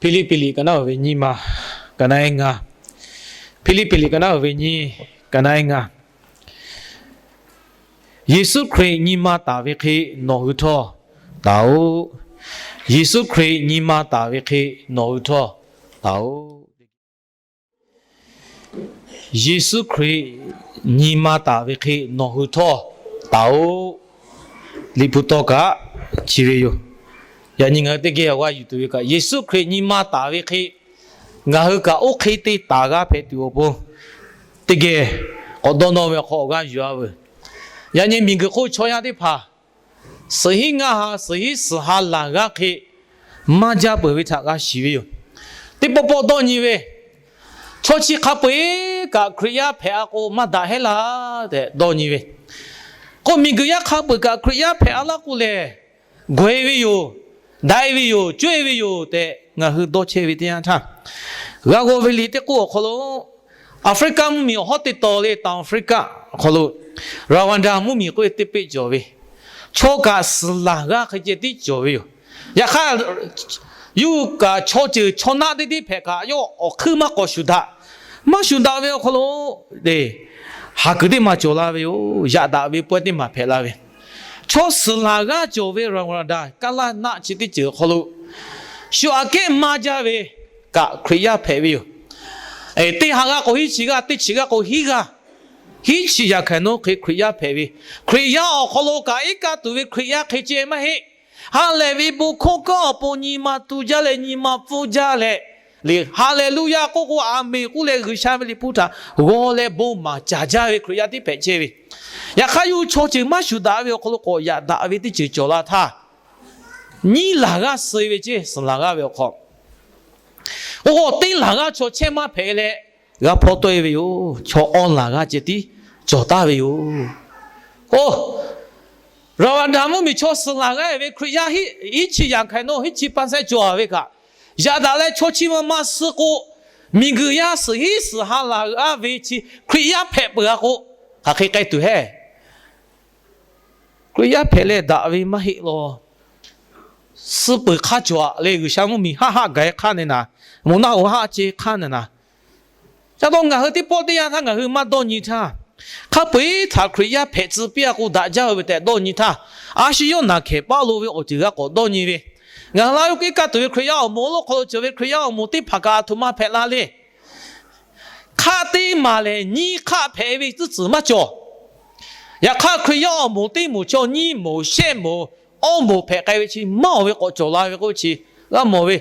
Hpiˇliˇpiˆ liꞈ ka naˉ uiˍ ve nyiˇ ma, ka naˉ eˉ ngaˇ. Hpiˇliˇpiˆ liꞈ ka naˉ uiˍ ve nyiˇ, ka naˉ eˉ ngaˇ. Yeˍsuˆ Hkriꞈ nyi ma taˍ ve hk'e nawˬ hui htawˇ taˍ-oꞈ. Yeˍsuˆ Hkriꞈ nyi ma taˍ ve hk'e nawˬ hui htawˇ taˍ-oꞈ. Yeˍsuˆ Hkriꞈ nyi ma taˍ ve hk'e nawˬ hui htawˇ taˍ-oꞈ. Liꞈ hpu tawˇ kaꞈ chi ve yoˬ. Yaꞈ nyi ngaˬ hui teˇ geh awˬ g'aˇ yuˬ tuˬ ve kaꞈ, Yeˍsuˆ Hkriꞈ nyi ma taˍ ve hk'e ngaˬ hui kaꞈ oˇ hk'e te taˍ g'a hpehꞈ tuˬ awˬ pon, teˇ geh k'awꞈ dawˇ nawˇ ve awˬ hk'aw awˬ g'aˇ yuˬ-a veuˬ. Yaꞈ nyi miˬguiˬ hk'oˆ chaw yaˇ teˇ hpaˍ suhˍ hinˉ ngaˇ ha, suhˍ hinˉ suhˍ ha laˬ g'aˇ hk'e maˇ jaˇ peuˬ ve htaꞈ g'a shiˍ ve yoˬ. Teˇ pawˆ pawˆ dawˇ nyi ve, chaw chi hk'a peu-eˬ kaꞈ Hkriꞈ yaˇ hpehꞈ-a k'o maˇ daꞈ heˆ laˇ tehꞈ dawˇ nyi ve. K'o miˬguiˬ yaˇ hk'a peu-eˬ kaꞈ Hkriꞈ yaˇ hpehꞈ-a laˇ k'oˆ lehˬ, gawˬ-e ve yoˬ, daꞈ-e ve yoˬ, cawˇ-e ve yoˬ tehꞈ ngaˬ hui dawˇ chehˇ ve teˇ yanˇ htaˇ, g'a g'aw ve liꞈ teˇ k'oˆ awˬ hk'aw lo, Aˍfriˆkaˆ mvuhˇmiˬ awˬ hawˉ teˇ taw le, South Africa awˬ hk'aw lo Rwanda mvuhˇmiˬ k'oˆ ve teˇ peˆ cawˬ ve, chaw kaꞈ suhˍ laˬ g'aˇ hk'e ceh tiˉ cawˬ ve yoˬ. Yaꞈ hk'aˇ, yuˇ kaꞈ chaw ceuˬ chaw naˆ teˇ teˇ hpehꞈ kaꞈ yawˇ awˬ hkuiˉ maˇ k'awꞈ shuˍ daꞈ. Maˇ shuˍ daꞈ ve awˬ hk'aw lo le, haˍ kuiˬ teˇ maˬ cawˬ la ve yoˬ. Yaꞈ daꞈ ve pawehˇ teˇ maˬ hpehꞈ la ve, chaw suhˍ laˬ g'aˇ cawˬ ve Rwanda kaˇ laˇ naˆ chi teˇ ceuˬ awˬ hk'aw lo, shu aꞈ kehˉ maˇ jaˇ ve kaꞈ Hkriꞈ yaˇ hpehꞈ ve yoˬ. Teˇ ha g'aˇ k'o hiˉ chi g'aˇ, teˇ chi g'aˇ k'o hiˉ g'aˇ, hiˉ chi yaꞈ hkaˍ nawˉ hk'e Hkriꞈ yaˇ hpehꞈ ve, Hkriꞈ yaˇ awˬ hk'aw lo kaꞈ iˉ kaˆ tuˬ ve Hkriꞈ yaˇ hk'e ceh maˇ heˆ. Ha lehˬ ve bon hkawˇ kanˉ awˬ pon nyi ma tu jaˇ leh nyi ma pfuhˇ jaˇ leh, Haˍleˍluˇyaˇ k'oˆ k'o, Aˍmenˍ k'oˆ leh G'uiˬsha ve liꞈ hpu htaꞈ g'aw leh bon maˍ caˍ jaˇ ve Hkriꞈ yaˇ tiˉ hpehꞈ chehˇ ve. Yaꞈ hk'aˇ yawˇ hui chaw ceuˬ maˇ shuˍ daꞈ ve awˬ hk'aw lo k'awꞈ yaꞈ daꞈ ve teˇ ceuˬ cawˬ la htaˇ, nyiˇ laˬ g'aˇ suh ve ceˇ, suhˍ laˬ g'aˇ ve awˬ hk'aw k'o, teˇ laˬ g'aˇ chaw chehˇ maˇ hpehꞈ leh g'a hpawˇ tawˆ-e ve yoˬ. Chaw awˇ laˬ g'aˇ ceh tiˉ cawˬ taˍ ve yoˬ. Oˇ, Rwanda mvuhˇmiˬ chaw suhˍ laˬ g'aˇ ve Hkriꞈ yaˇ hiˉ chi yaꞈ hkaˍ nawˉ hiˉ chi pa sehˉ cawˬ-a ve kaꞈ, yaꞈ daꞈ leh chaw chi ma maˇ suh k'o, miˬguiˬ yaˇ suhˍ hinˉ suhˍ ha laˬ g'aˇ ve chi Hkriꞈ yaˇ hpehꞈ peuˬ-a k'o, hk'aˬ hk'e k'ai tuˬ heˆ. Hkriꞈ yaˇ hpehꞈ leh daꞈ ve maˇ heˆ law. Suh peuˬ hk'aˇ cawˬ-a le, G'uiˬsha mvuhˇmiˬ haˆ haˆ gaˬ-e hk'aˇ ne naˍ, moˬ naˆ hoꞈ haˆ ce hk'aˇ ne naˍ. Ca taw ngaˬ hui teˇ pawˆ teˇ yanˇ htaˇ ngaˬ hui maˇ dawˇ nyi htaˇ, hk'a peu-eˬ htaꞈ Hkriꞈ yaˇ hpehꞈ tcuh piˇ-a k'o daꞈ jaˇ-o ve tehꞈ dawˇ nyi htaˇ, a shu yawˇ naˬ hkehˍ paˇ lo ve awˬ ceuˬ g'a k'awꞈ dawˇ nyi ve, ngaˬ hui laˇ yawˇ iˉ kaˆ tuˬ ve Hkriꞈ yaˇ awˬ moˍ awˬ hk'aw lo cawˬ ve Hkriꞈ yaˇ awˬ moˍ teˇ hpaˍ kaꞈ a htoꞈ ma hpehꞈ la le. Hk'aˆ teˇ maˬ lehˬ nyiˇ hk'aˆ hpehꞈ ve tcuhˉ tcuhˍ maˇ cawˬ. Yaꞈ hk'aˇ Hkriꞈ yaˇ awˬ moˍ teˇ moˍ chaw nyiˇ moˍ shehˆ moˍ awˇ moˍ hpehꞈ k'ai ve chi maˇ oˬ ve k'awꞈ cawˬ la ve k'oˆ ve chi g'a mawˬ ve.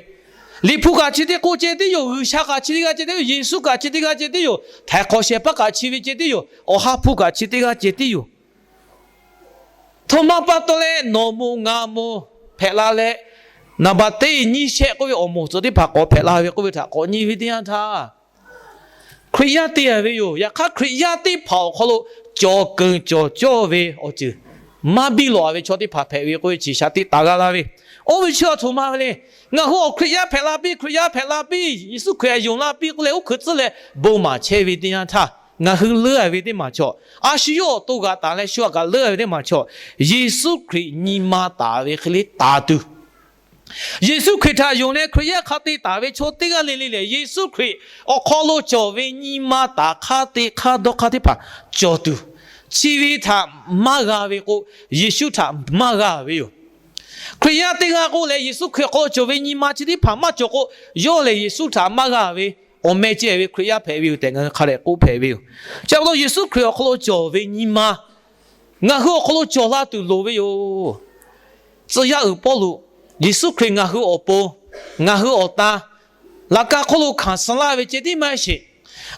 Liꞈ hpu kaꞈ chi teˇ k'oˆ ceh tiˉ yoˬ. G'uiˬsha kaꞈ chi teˇ g'aˇ ceh tiˉ yoˬ. Yeˍsuˆ kaꞈ chi teˇ g'aˇ ceh tiˉ yoˬ. Htaiˍ hk'awꞈ shehˍ hpaˇ kaꞈ chi ve ceh tiˉ yoˬ. Awˬ ha hpu kaꞈ chi teˇ g'aˇ ceh tiˉ yoˬ. Htoꞈ ma pa taw leh nawˬ moˍ ngaˬ moˍ hpehꞈ la leh, naˍ baˬ teˇ nyiˇ shehˆ k'oˆ ve awˬ moˍ tcuh teˇ hpaˍ k'awꞈ hpehꞈ la ve k'oˆ ve htaꞈ k'awꞈ nyi ve teˇ yanˇ htaˇ, Hkriꞈ yaˇ te-a ve yoˬ. Yaꞈ hk'aˇ Hkriꞈ yaˇ teˇ hpaˍ awˬ hk'aw lo cawˬ keunˍ cawˬ cawˇ ve awˬ ceuˬ maˇ biˇ lawˬ-a ve chaw teˇ hpaˍ hpehꞈ ve k'oˆ ve chi shaˍ tiꞈ taˍ g'a la ve. Oˇ ve chi a htoꞈ ma ve le. Ngaˬ hui awˬ Hkriꞈ yaˇ hpehꞈ la piˇ, Hkriꞈ yaˇ hpehꞈ la piˇ, Yeˍsuˆ Hkriꞈ htaꞈ yonˍ la piˇ k'oˆ leh oˇ hkui tcuhˉ leh bon maˍ chehˇ ve teˇ yanˇ htaˇ, ngaˬ hui leuˉ-a ve teˇ maˬ chaw, a shu yawˇ awˬ to g'aꞈ taˍ leh shu a kaꞈ leuˉ-a ve teˇ maˬ chaw, Yeˍsuˆ Hkriꞈ nyi ma taˍ ve hk'e le taˍ tuˬ, Yeˍsuˆ Hkriꞈ htaꞈ yonˍ leh Hkriꞈ yaˇ hk'a te taˍ ve chaw teˇ g'aˇ le le lehˬ, Yeˍsuˆ Hkriꞈ awˬ hk'aw lo cawˬ ve nyi ma taˍ hk'aˇ te hk'aˇ dawˇ hk'aˇ teˇ hpaˍ cawˬ tuˬ, chi ve htaꞈ maˇ g'a ve k'o, Yeˍsuˆ htaꞈ maˇ g'a ve yoˬ. Hkriꞈ yaˇ teˇ g'aˇ k'oˆ leh Yeˍsuˆ Hkriꞈ awˬ hk'aw lo cawˬ ve nyi ma chi teˇ hpaˍ maˇ cawˬ k'o, yawˇ lehˬ Yeˍsuˆ htaꞈ maˇ g'a ve awˬ meh ceh ve Hkriꞈ yaˇ hpehꞈ ve yoˬ tehꞈ ngaˬ hui hk'a dehꞈ k'oˆ hpehꞈ ve yoˬ. Chi pa taw Yeˍsuˆ Hkriꞈ awˬ hk'aw lo cawˬ ve nyi ma ngaˬ hui awˬ hk'aw lo cawˬ la tuˬ loˍ ve yoˬ. Tcuh yaˇ uiˍ Pawˇluꞈ, Yeˍsuˆ Hkriꞈ ngaˬ hui awˬ pon, ngaˬ hui awˬ tan, laꞈ ka hk'oˆ lo hkanˍ suh laˇ ve ceh tiˉ maˇ heˆ sheˍ.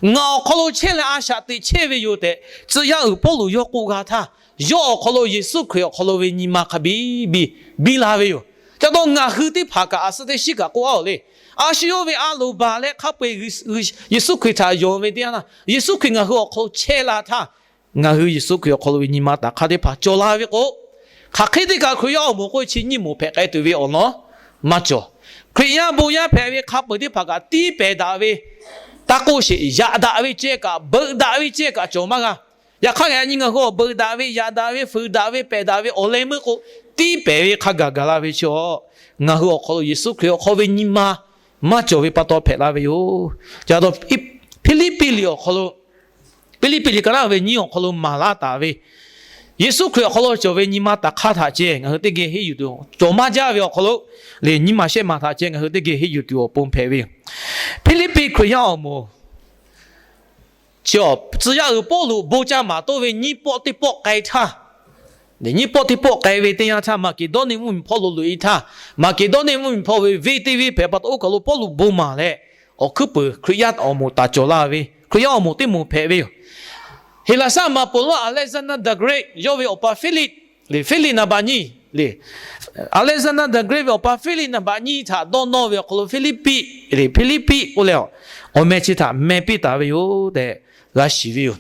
Ngaˬ awˬ hk'aw lo chehˇ leh a shaꞈ teꞈ chehˇ ve yoˬ tehꞈ, tcuh yaˇ uiˍ Pawˇluꞈ yawˇ k'oˆ g'a htaˇ, yawˇ awˬ hk'aw lo Yeˍsuˆ Hkriꞈ awˬ hk'aw lo ve nyi ma hk'a biˇ biˇ biˇ la ve yoˬ. Ca taw ngaˬ hui teˇ hpaˍ kaꞈ a suh teˇ shiˉ kaꞈ k'oˆ a-oˬ le. A shu yawˇ ve a loˍ baˬ leh hk'a peu-eˬ Yeˍsuˆ Hkriꞈ htaꞈ yonˍ ve teˇ yanˇ htaˇ, Yeˍsuˆ Hkriꞈ ngaˬ hui awˬ hk'aw lo chehˇ la htaˇ, ngaˬ hui Yeˍsuˆ Hkriꞈ awˬ hk'aw lo ve nyi ma taˍ hk'aˇ teˇ hpaˍ cawˬ la ve k'o, hk'aˬ hk'e te kaꞈ Hkriꞈ yaˇ awˬ moˍ k'oˆ ve chi nyiˇ moˍ hpehꞈ k'ai tuˬ ve awˬ lawn maˇ cawˬ. Hkriꞈ yaˇ bon yaˇ hpehꞈ ve hk'a peu-eˬ teˇ hpaˍ kaꞈ tiˇ pehˍ daꞈ ve, taˇ k'oˆ sheˍ, yaꞈ daꞈ ve ceh kaꞈ, beuꞈ daꞈ ve ceh kaꞈ cawˬ maˇ g'a. Yaꞈ hk'aˇ ngaˬ nyi ngaˬ hui awˬ beuꞈ daꞈ ve, yaꞈ daꞈ ve, fuiˍ daꞈ ve, pehˬ daꞈ ve awˬ leh meuˇ k'o, tiˇ pehˍ ve hk'a gaˬ gaˬ la ve chi-a, ngaˬ hui awˬ hk'aw lo Yeˍsuˆ Hkriꞈ awˬ hk'aw ve nyi ma maˇ cawˬ ve pa taw hpehꞈ la ve yoˬ. Ca taw, Hpiˇliˇpiˆ liꞈ awˬ hk'aw lo, Hpiˇliˇpiˆ liꞈ ka naˉ ve nyiˇ awˬ hk'aw lo maˍ laˇ taˍ ve, Yeˍsuˆ Hkriꞈ awˬ hk'aw lo cawˬ ve nyi ma taˍ hk'aˇ htaꞈ ceh ngaˬ hui teˇ geh henˇ yuˬ tuˬ, cawˬ maˇ jaˇ ve awˬ hk'aw lo, leh nyi ma shehˆ ma htaꞈ ceh ngaˬ hui teˇ geh henˇ yuˬ tuˬ awˬ pon hpehꞈ ve yoˬ. Hpiˇliˇpiˆ Hkriꞈ yaˇ awˬ moˍ chi tcuh yaˇ uiˍ Pawˇluꞈ bon ca maˍ toˆ ve nyiˇ pawˆ teˇ pawˆ k'ai htaˇ, nyiˇ pawˆ teˇ pawˆ k'ai ve teˇ yanˇ htaˇ, Maˍkeˍdawˇniˆ mvuhˇmiˬ hpawˇ lo loꞈ e htaˇ, Maˍkeˍdawˇniˆ mvuhˇmiˬ hpawˇ ve venˇ teˇ venˇ hpehꞈ pa taw, oˇ kaˬ lo Pawˇluꞈ bon maˍ leh, awˬ hkuiˉ puiˍ Hkriꞈ yaˇ awˬ moˍ taˍ cawˬ laˇ ve, Hkriꞈ yaˇ awˬ moˍ teˇ moˍ hpehꞈ ve yoˬ. Heˍlaˍsaˆ maˍ poˍ lonˉ Alexander the Great yawˇ ve awˬ pa Hpiˇliˆ, Hpiˇliˆ naˍ baꞈ nyiˇ le, Alexander the Great ve awˬ pa Hpiˇliˆ naˍ baꞈ nyiˇ htaꞈ dawˇ nawˇ ve awˬ hk'aw lo Hpiˇliˇpiˆ le, Hpiˇliˇpiˆ k'oˆ leh, awˬ meh chi htaꞈ meh piˇ taˍ ve yoˬ tehꞈ g'a shiˍ ve yoˬ.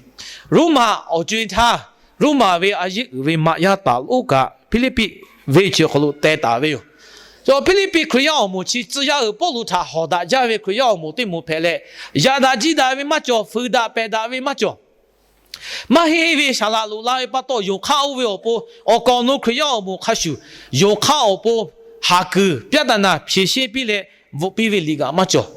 Roˉmaꞈ awˬ co-e htaˇ, Roˉmaꞈ ve a yeˇ uiˍ ve maꞈ yaˇ taˍ lonˉ kaꞈ Hpiˇliˇpiˆ venˇ chi awˬ hk'aw lo teh taˍ ve yoˬ. Chaw Hpiˇliˇpiˆ Hkriꞈ yaˇ awˬ moˍ chi tcuh yaˇ uiˍ Pawˇluꞈ htaꞈ hawˍ daꞈ jaˇ ve Hkriꞈ yaˇ awˬ moˍ teˇ moˍ hpehꞈ leh, yaꞈ daꞈ jiˇ daꞈ ve maˇ cawˬ, fuiˍ daꞈ pehˬ daꞈ ve maˇ cawˬ. Maˇ heˆ ve saˍ laꞈ loꞈ la ve pa taw, yonˍ hk'aˇ oˇ ve awˬ pon awˬ kaˍ awˬ nu Hkriꞈ yaˇ awˬ moˍ hk'a shuˍ, yonˍ hk'aˇ awˬ pon haˍ kuiˬ ပြဿနာ ဖြေရှင်း piˇ leh bvuhꞈ piˇ ve liꞈ g'aꞈ maˇ cawˬ.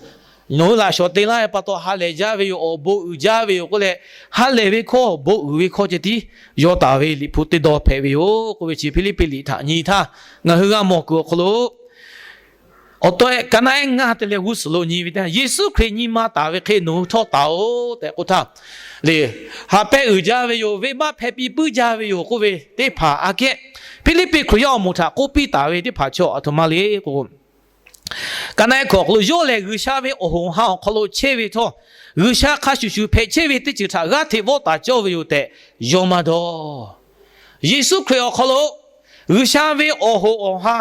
Nawˬ hui laꞈ shawˍ te laˇ ve pa taw ha lehˬ jaˇ ve yoˬ, awˬ bon uiˍ jaˇ ve yoˬ k'oˆ leh, ha lehˬ ve hkawˇ, bon uiˍ ve hkawˇ ceh tiˉ yaw taˍ ve Liꞈ hpu teˇ dawˇ hpehꞈ ve yoˬ k'oˆ ve chi Hpiˇliˇpiˆ liꞈ htaꞈ nyi htaˇ, ngaˬ hui g'a mawˬ kuiˬ awˬ hk'aw lo awˬ taweh ka naˆ ehˉ ngaˇ te leh g'uˇ suhˍ lo nyi ve teˇ yanˇ, Yeˍsuˆ Hkriꞈ nyi ma taˍ ve hk'e nawˬ hui htawˇ taˍ-oꞈ tehꞈ k'oˆ htaˇ, le, haꞈ pehnˇ uiˍ jaˇ ve yoˬ, venˇbaˆ hpehˇ piˇ puiˉ jaˇ ve yoˬ k'oˆ ve teˇ hpaˍ aꞈ kehˉ, Hpiˇliˇpiˆ Hkriꞈ yaˇ awˬ moˍ htaꞈ k'oˆ piˇ taˍ ve teˇ hpaˍ chaw aˬ htoꞈ ma le k'o, ka naˆ ehˉ hkawꞈ awˬ hk'aw lo yawˇ lehˬ G'uiˬsha ve awˬ hoꞈ awˬ ha awˬ hk'aw lo chehˇ ve htawˇ, G'uiˬsha hk'a shuˍ shuˍ hpehꞈ chehˇ ve teˇ ceuˬ htaꞈ g'aˇ hteꞈ vawˆ taˍ cawˇ ve yoˬ tehꞈ yawˇ maˇ dawˇ. Yeˍsuˆ Hkriꞈ awˬ hk'aw lo G'uiˬsha ve awˬ hoꞈ awˬ ha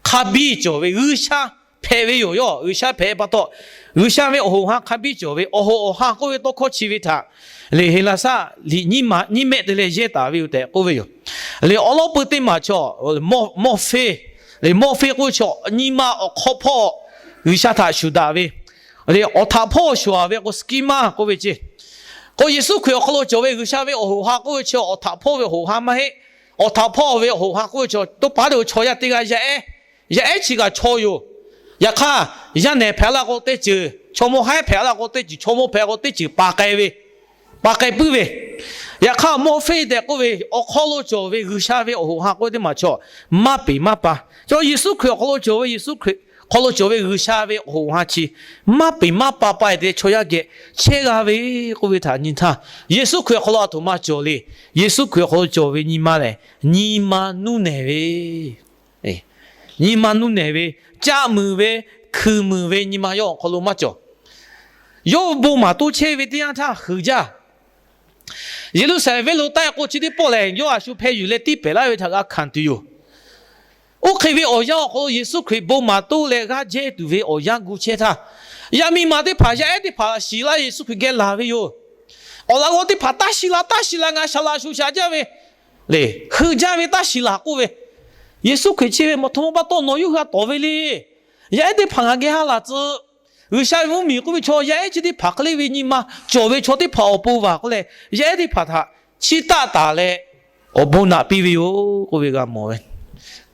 hk'a biˇ cawˬ ve, G'uiˬsha hpehꞈ ve yoˬ. Yawˇ G'uiˬsha hpehꞈ pa taw, G'uiˬsha ve awˬ hoꞈ ha hk'a biˇ cawˬ ve, awˬ hoꞈ awˬ ha k'oˆ ve tawˇ hkawˇ chi ve htaꞈ le Heˍlaˍsaˆ liꞈ nyiˇ maˬ nyiˇ mehˆ te leh yehˇ taˍ ve yoˬ tehꞈ k'oˆ ve yoˬ. Le awˉ lawˉ peu teˇ maˬ chaw, mawˇ feˇ, le mawˇ feˇ k'oˆ ve chaw nyi ma awˬ hk'aw hpawˇ G'uiˬsha htaꞈ shuˍ daꞈ ve, le awˬ htaꞈ hpawˇ shuˍ a ve k'o, schema k'oˆ ve ce. K'o Yeˍsuˆ Hkriꞈ awˬ hk'aw lo cawˬ ve G'uiˬsha ve awˬ hoꞈ ha k'oˆ ve chaw awˬ htaꞈ hpawˇ ve hoꞈ ha maˇ heˆ. Awˬ htaꞈ hpawˇ ve awˬ hoꞈ ha k'oˆ ve chaw to paˉ te chaw yaˇ teˇ g'aˇ yaˇ ehˉ, yaˇ ehˉ chi kaꞈ chaw yoˬ. Yaꞈ hk'aˇ, yaˇ nehˬ hpehꞈ la k'o teˇ ceuˬ, chaw mawˇ haˉ hpehꞈ la k'o teˇ ceuˬ, chaw mawˇ hpehꞈ k'o teˇ ceuˬ paˍ k'ai ve, paˍ k'ai puiˉ ve. Yaꞈ hk'aˇ, mawˇ feˇ tehꞈ k'oˆ ve awˬ hk'aw lo cawˬ ve G'uiˬsha ve awˬ hoꞈ ha k'oˆ ve teˇ maˬ chaw maˇ peˍ maˇ pa. Chaw Yeˍsuˆ Hkriꞈ awˬ hk'aw lo cawˬ ve, Yeˍsuˆ Hkriꞈ hk'aw lo cawˬ ve G'uiˬsha ve awˬ hoꞈ ha chi maˇ peˍ maˇ pa pa te chaw yaˇ geh chehˇ g'a ve k'oˆ ve htaꞈ nyi htaˇ, Yeˍsuˆ Hkriꞈ awˬ hk'aw lo aˬ htoꞈ ma cawˬ le. Yeˍsuˆ Hkriꞈ awˬ hk'aw lo cawˬ ve nyi ma lehˬ, nyi ma nuˇ nehˬ ve, nyi ma nuˇ nehˬ ve, caˆ muiˬ ve, hkui muiˬ ve nyi ma yawˇ awˬ hk'aw lo maˇ cawˬ. Yawˇ bon maˍ toˇ chehˇ ve teˇ yanˇ htaˇ heuˬ jaˇ. Yeˍruˆsaˍlehnˍ venˇ lo taˆ k'o chi teˇ pawˆ lehˬ, yawˇ a shu hpeh yuˬ leh tiˇ pehˍ laˇ ve htaꞈ g'a hkanˍ tuˬ yoˬ. Oˇ hk'e ve awˬ yanˇ awˬ hk'aw lo Yeˍsuˆ Hkriꞈ bon maˍ toˇ leh g'aˇ jehˇ tuˬ ve awˬ yanˇ gu chehˇ htaˇ, yaˇ miˇ ma teˇ hpaˍ yaˇ ehˉ teˇ hpaˍ shiˍ laˇ Yeˍsuˆ Hkriꞈ geh laˬ ve yoˬ. Awˬ laꞈ g'awˇ teˇ hpaˍ taˇ shiˍ laˬ, taˇ shiˍ laˬ, ngaˬ shaˍ laꞈ shuˍ shaˍ jaˇ ve le, heuˬ jaˇ ve taˇ shiˍ laˬ k'oˆ ve, Yeˍsuˆ Hkriꞈ chi ve mawˬ htoꞈ ma pa taw nawˬ yawˇ hui a tawˍ ve le. Yaˇ ehˉ teˇ hpaˍ ngaˬ geh ha laˬ tcuh. G'uiˬsha ve mvuhˇmiˬ k'oˆ ve chaw yaˇ ehˉ chi teˇ hpaˍ hk'e le ve nyi ma cawˬ ve chaw teˇ hpaˍ awˬ pon vaˬ k'oˆ leh, yaˇ ehˉ teˇ hpaˍ htaꞈ chiˇ taˆ taˍ leh awˬ bon naꞈ piˇ ve yoˬ k'oˆ ve g'a mawˬ ve.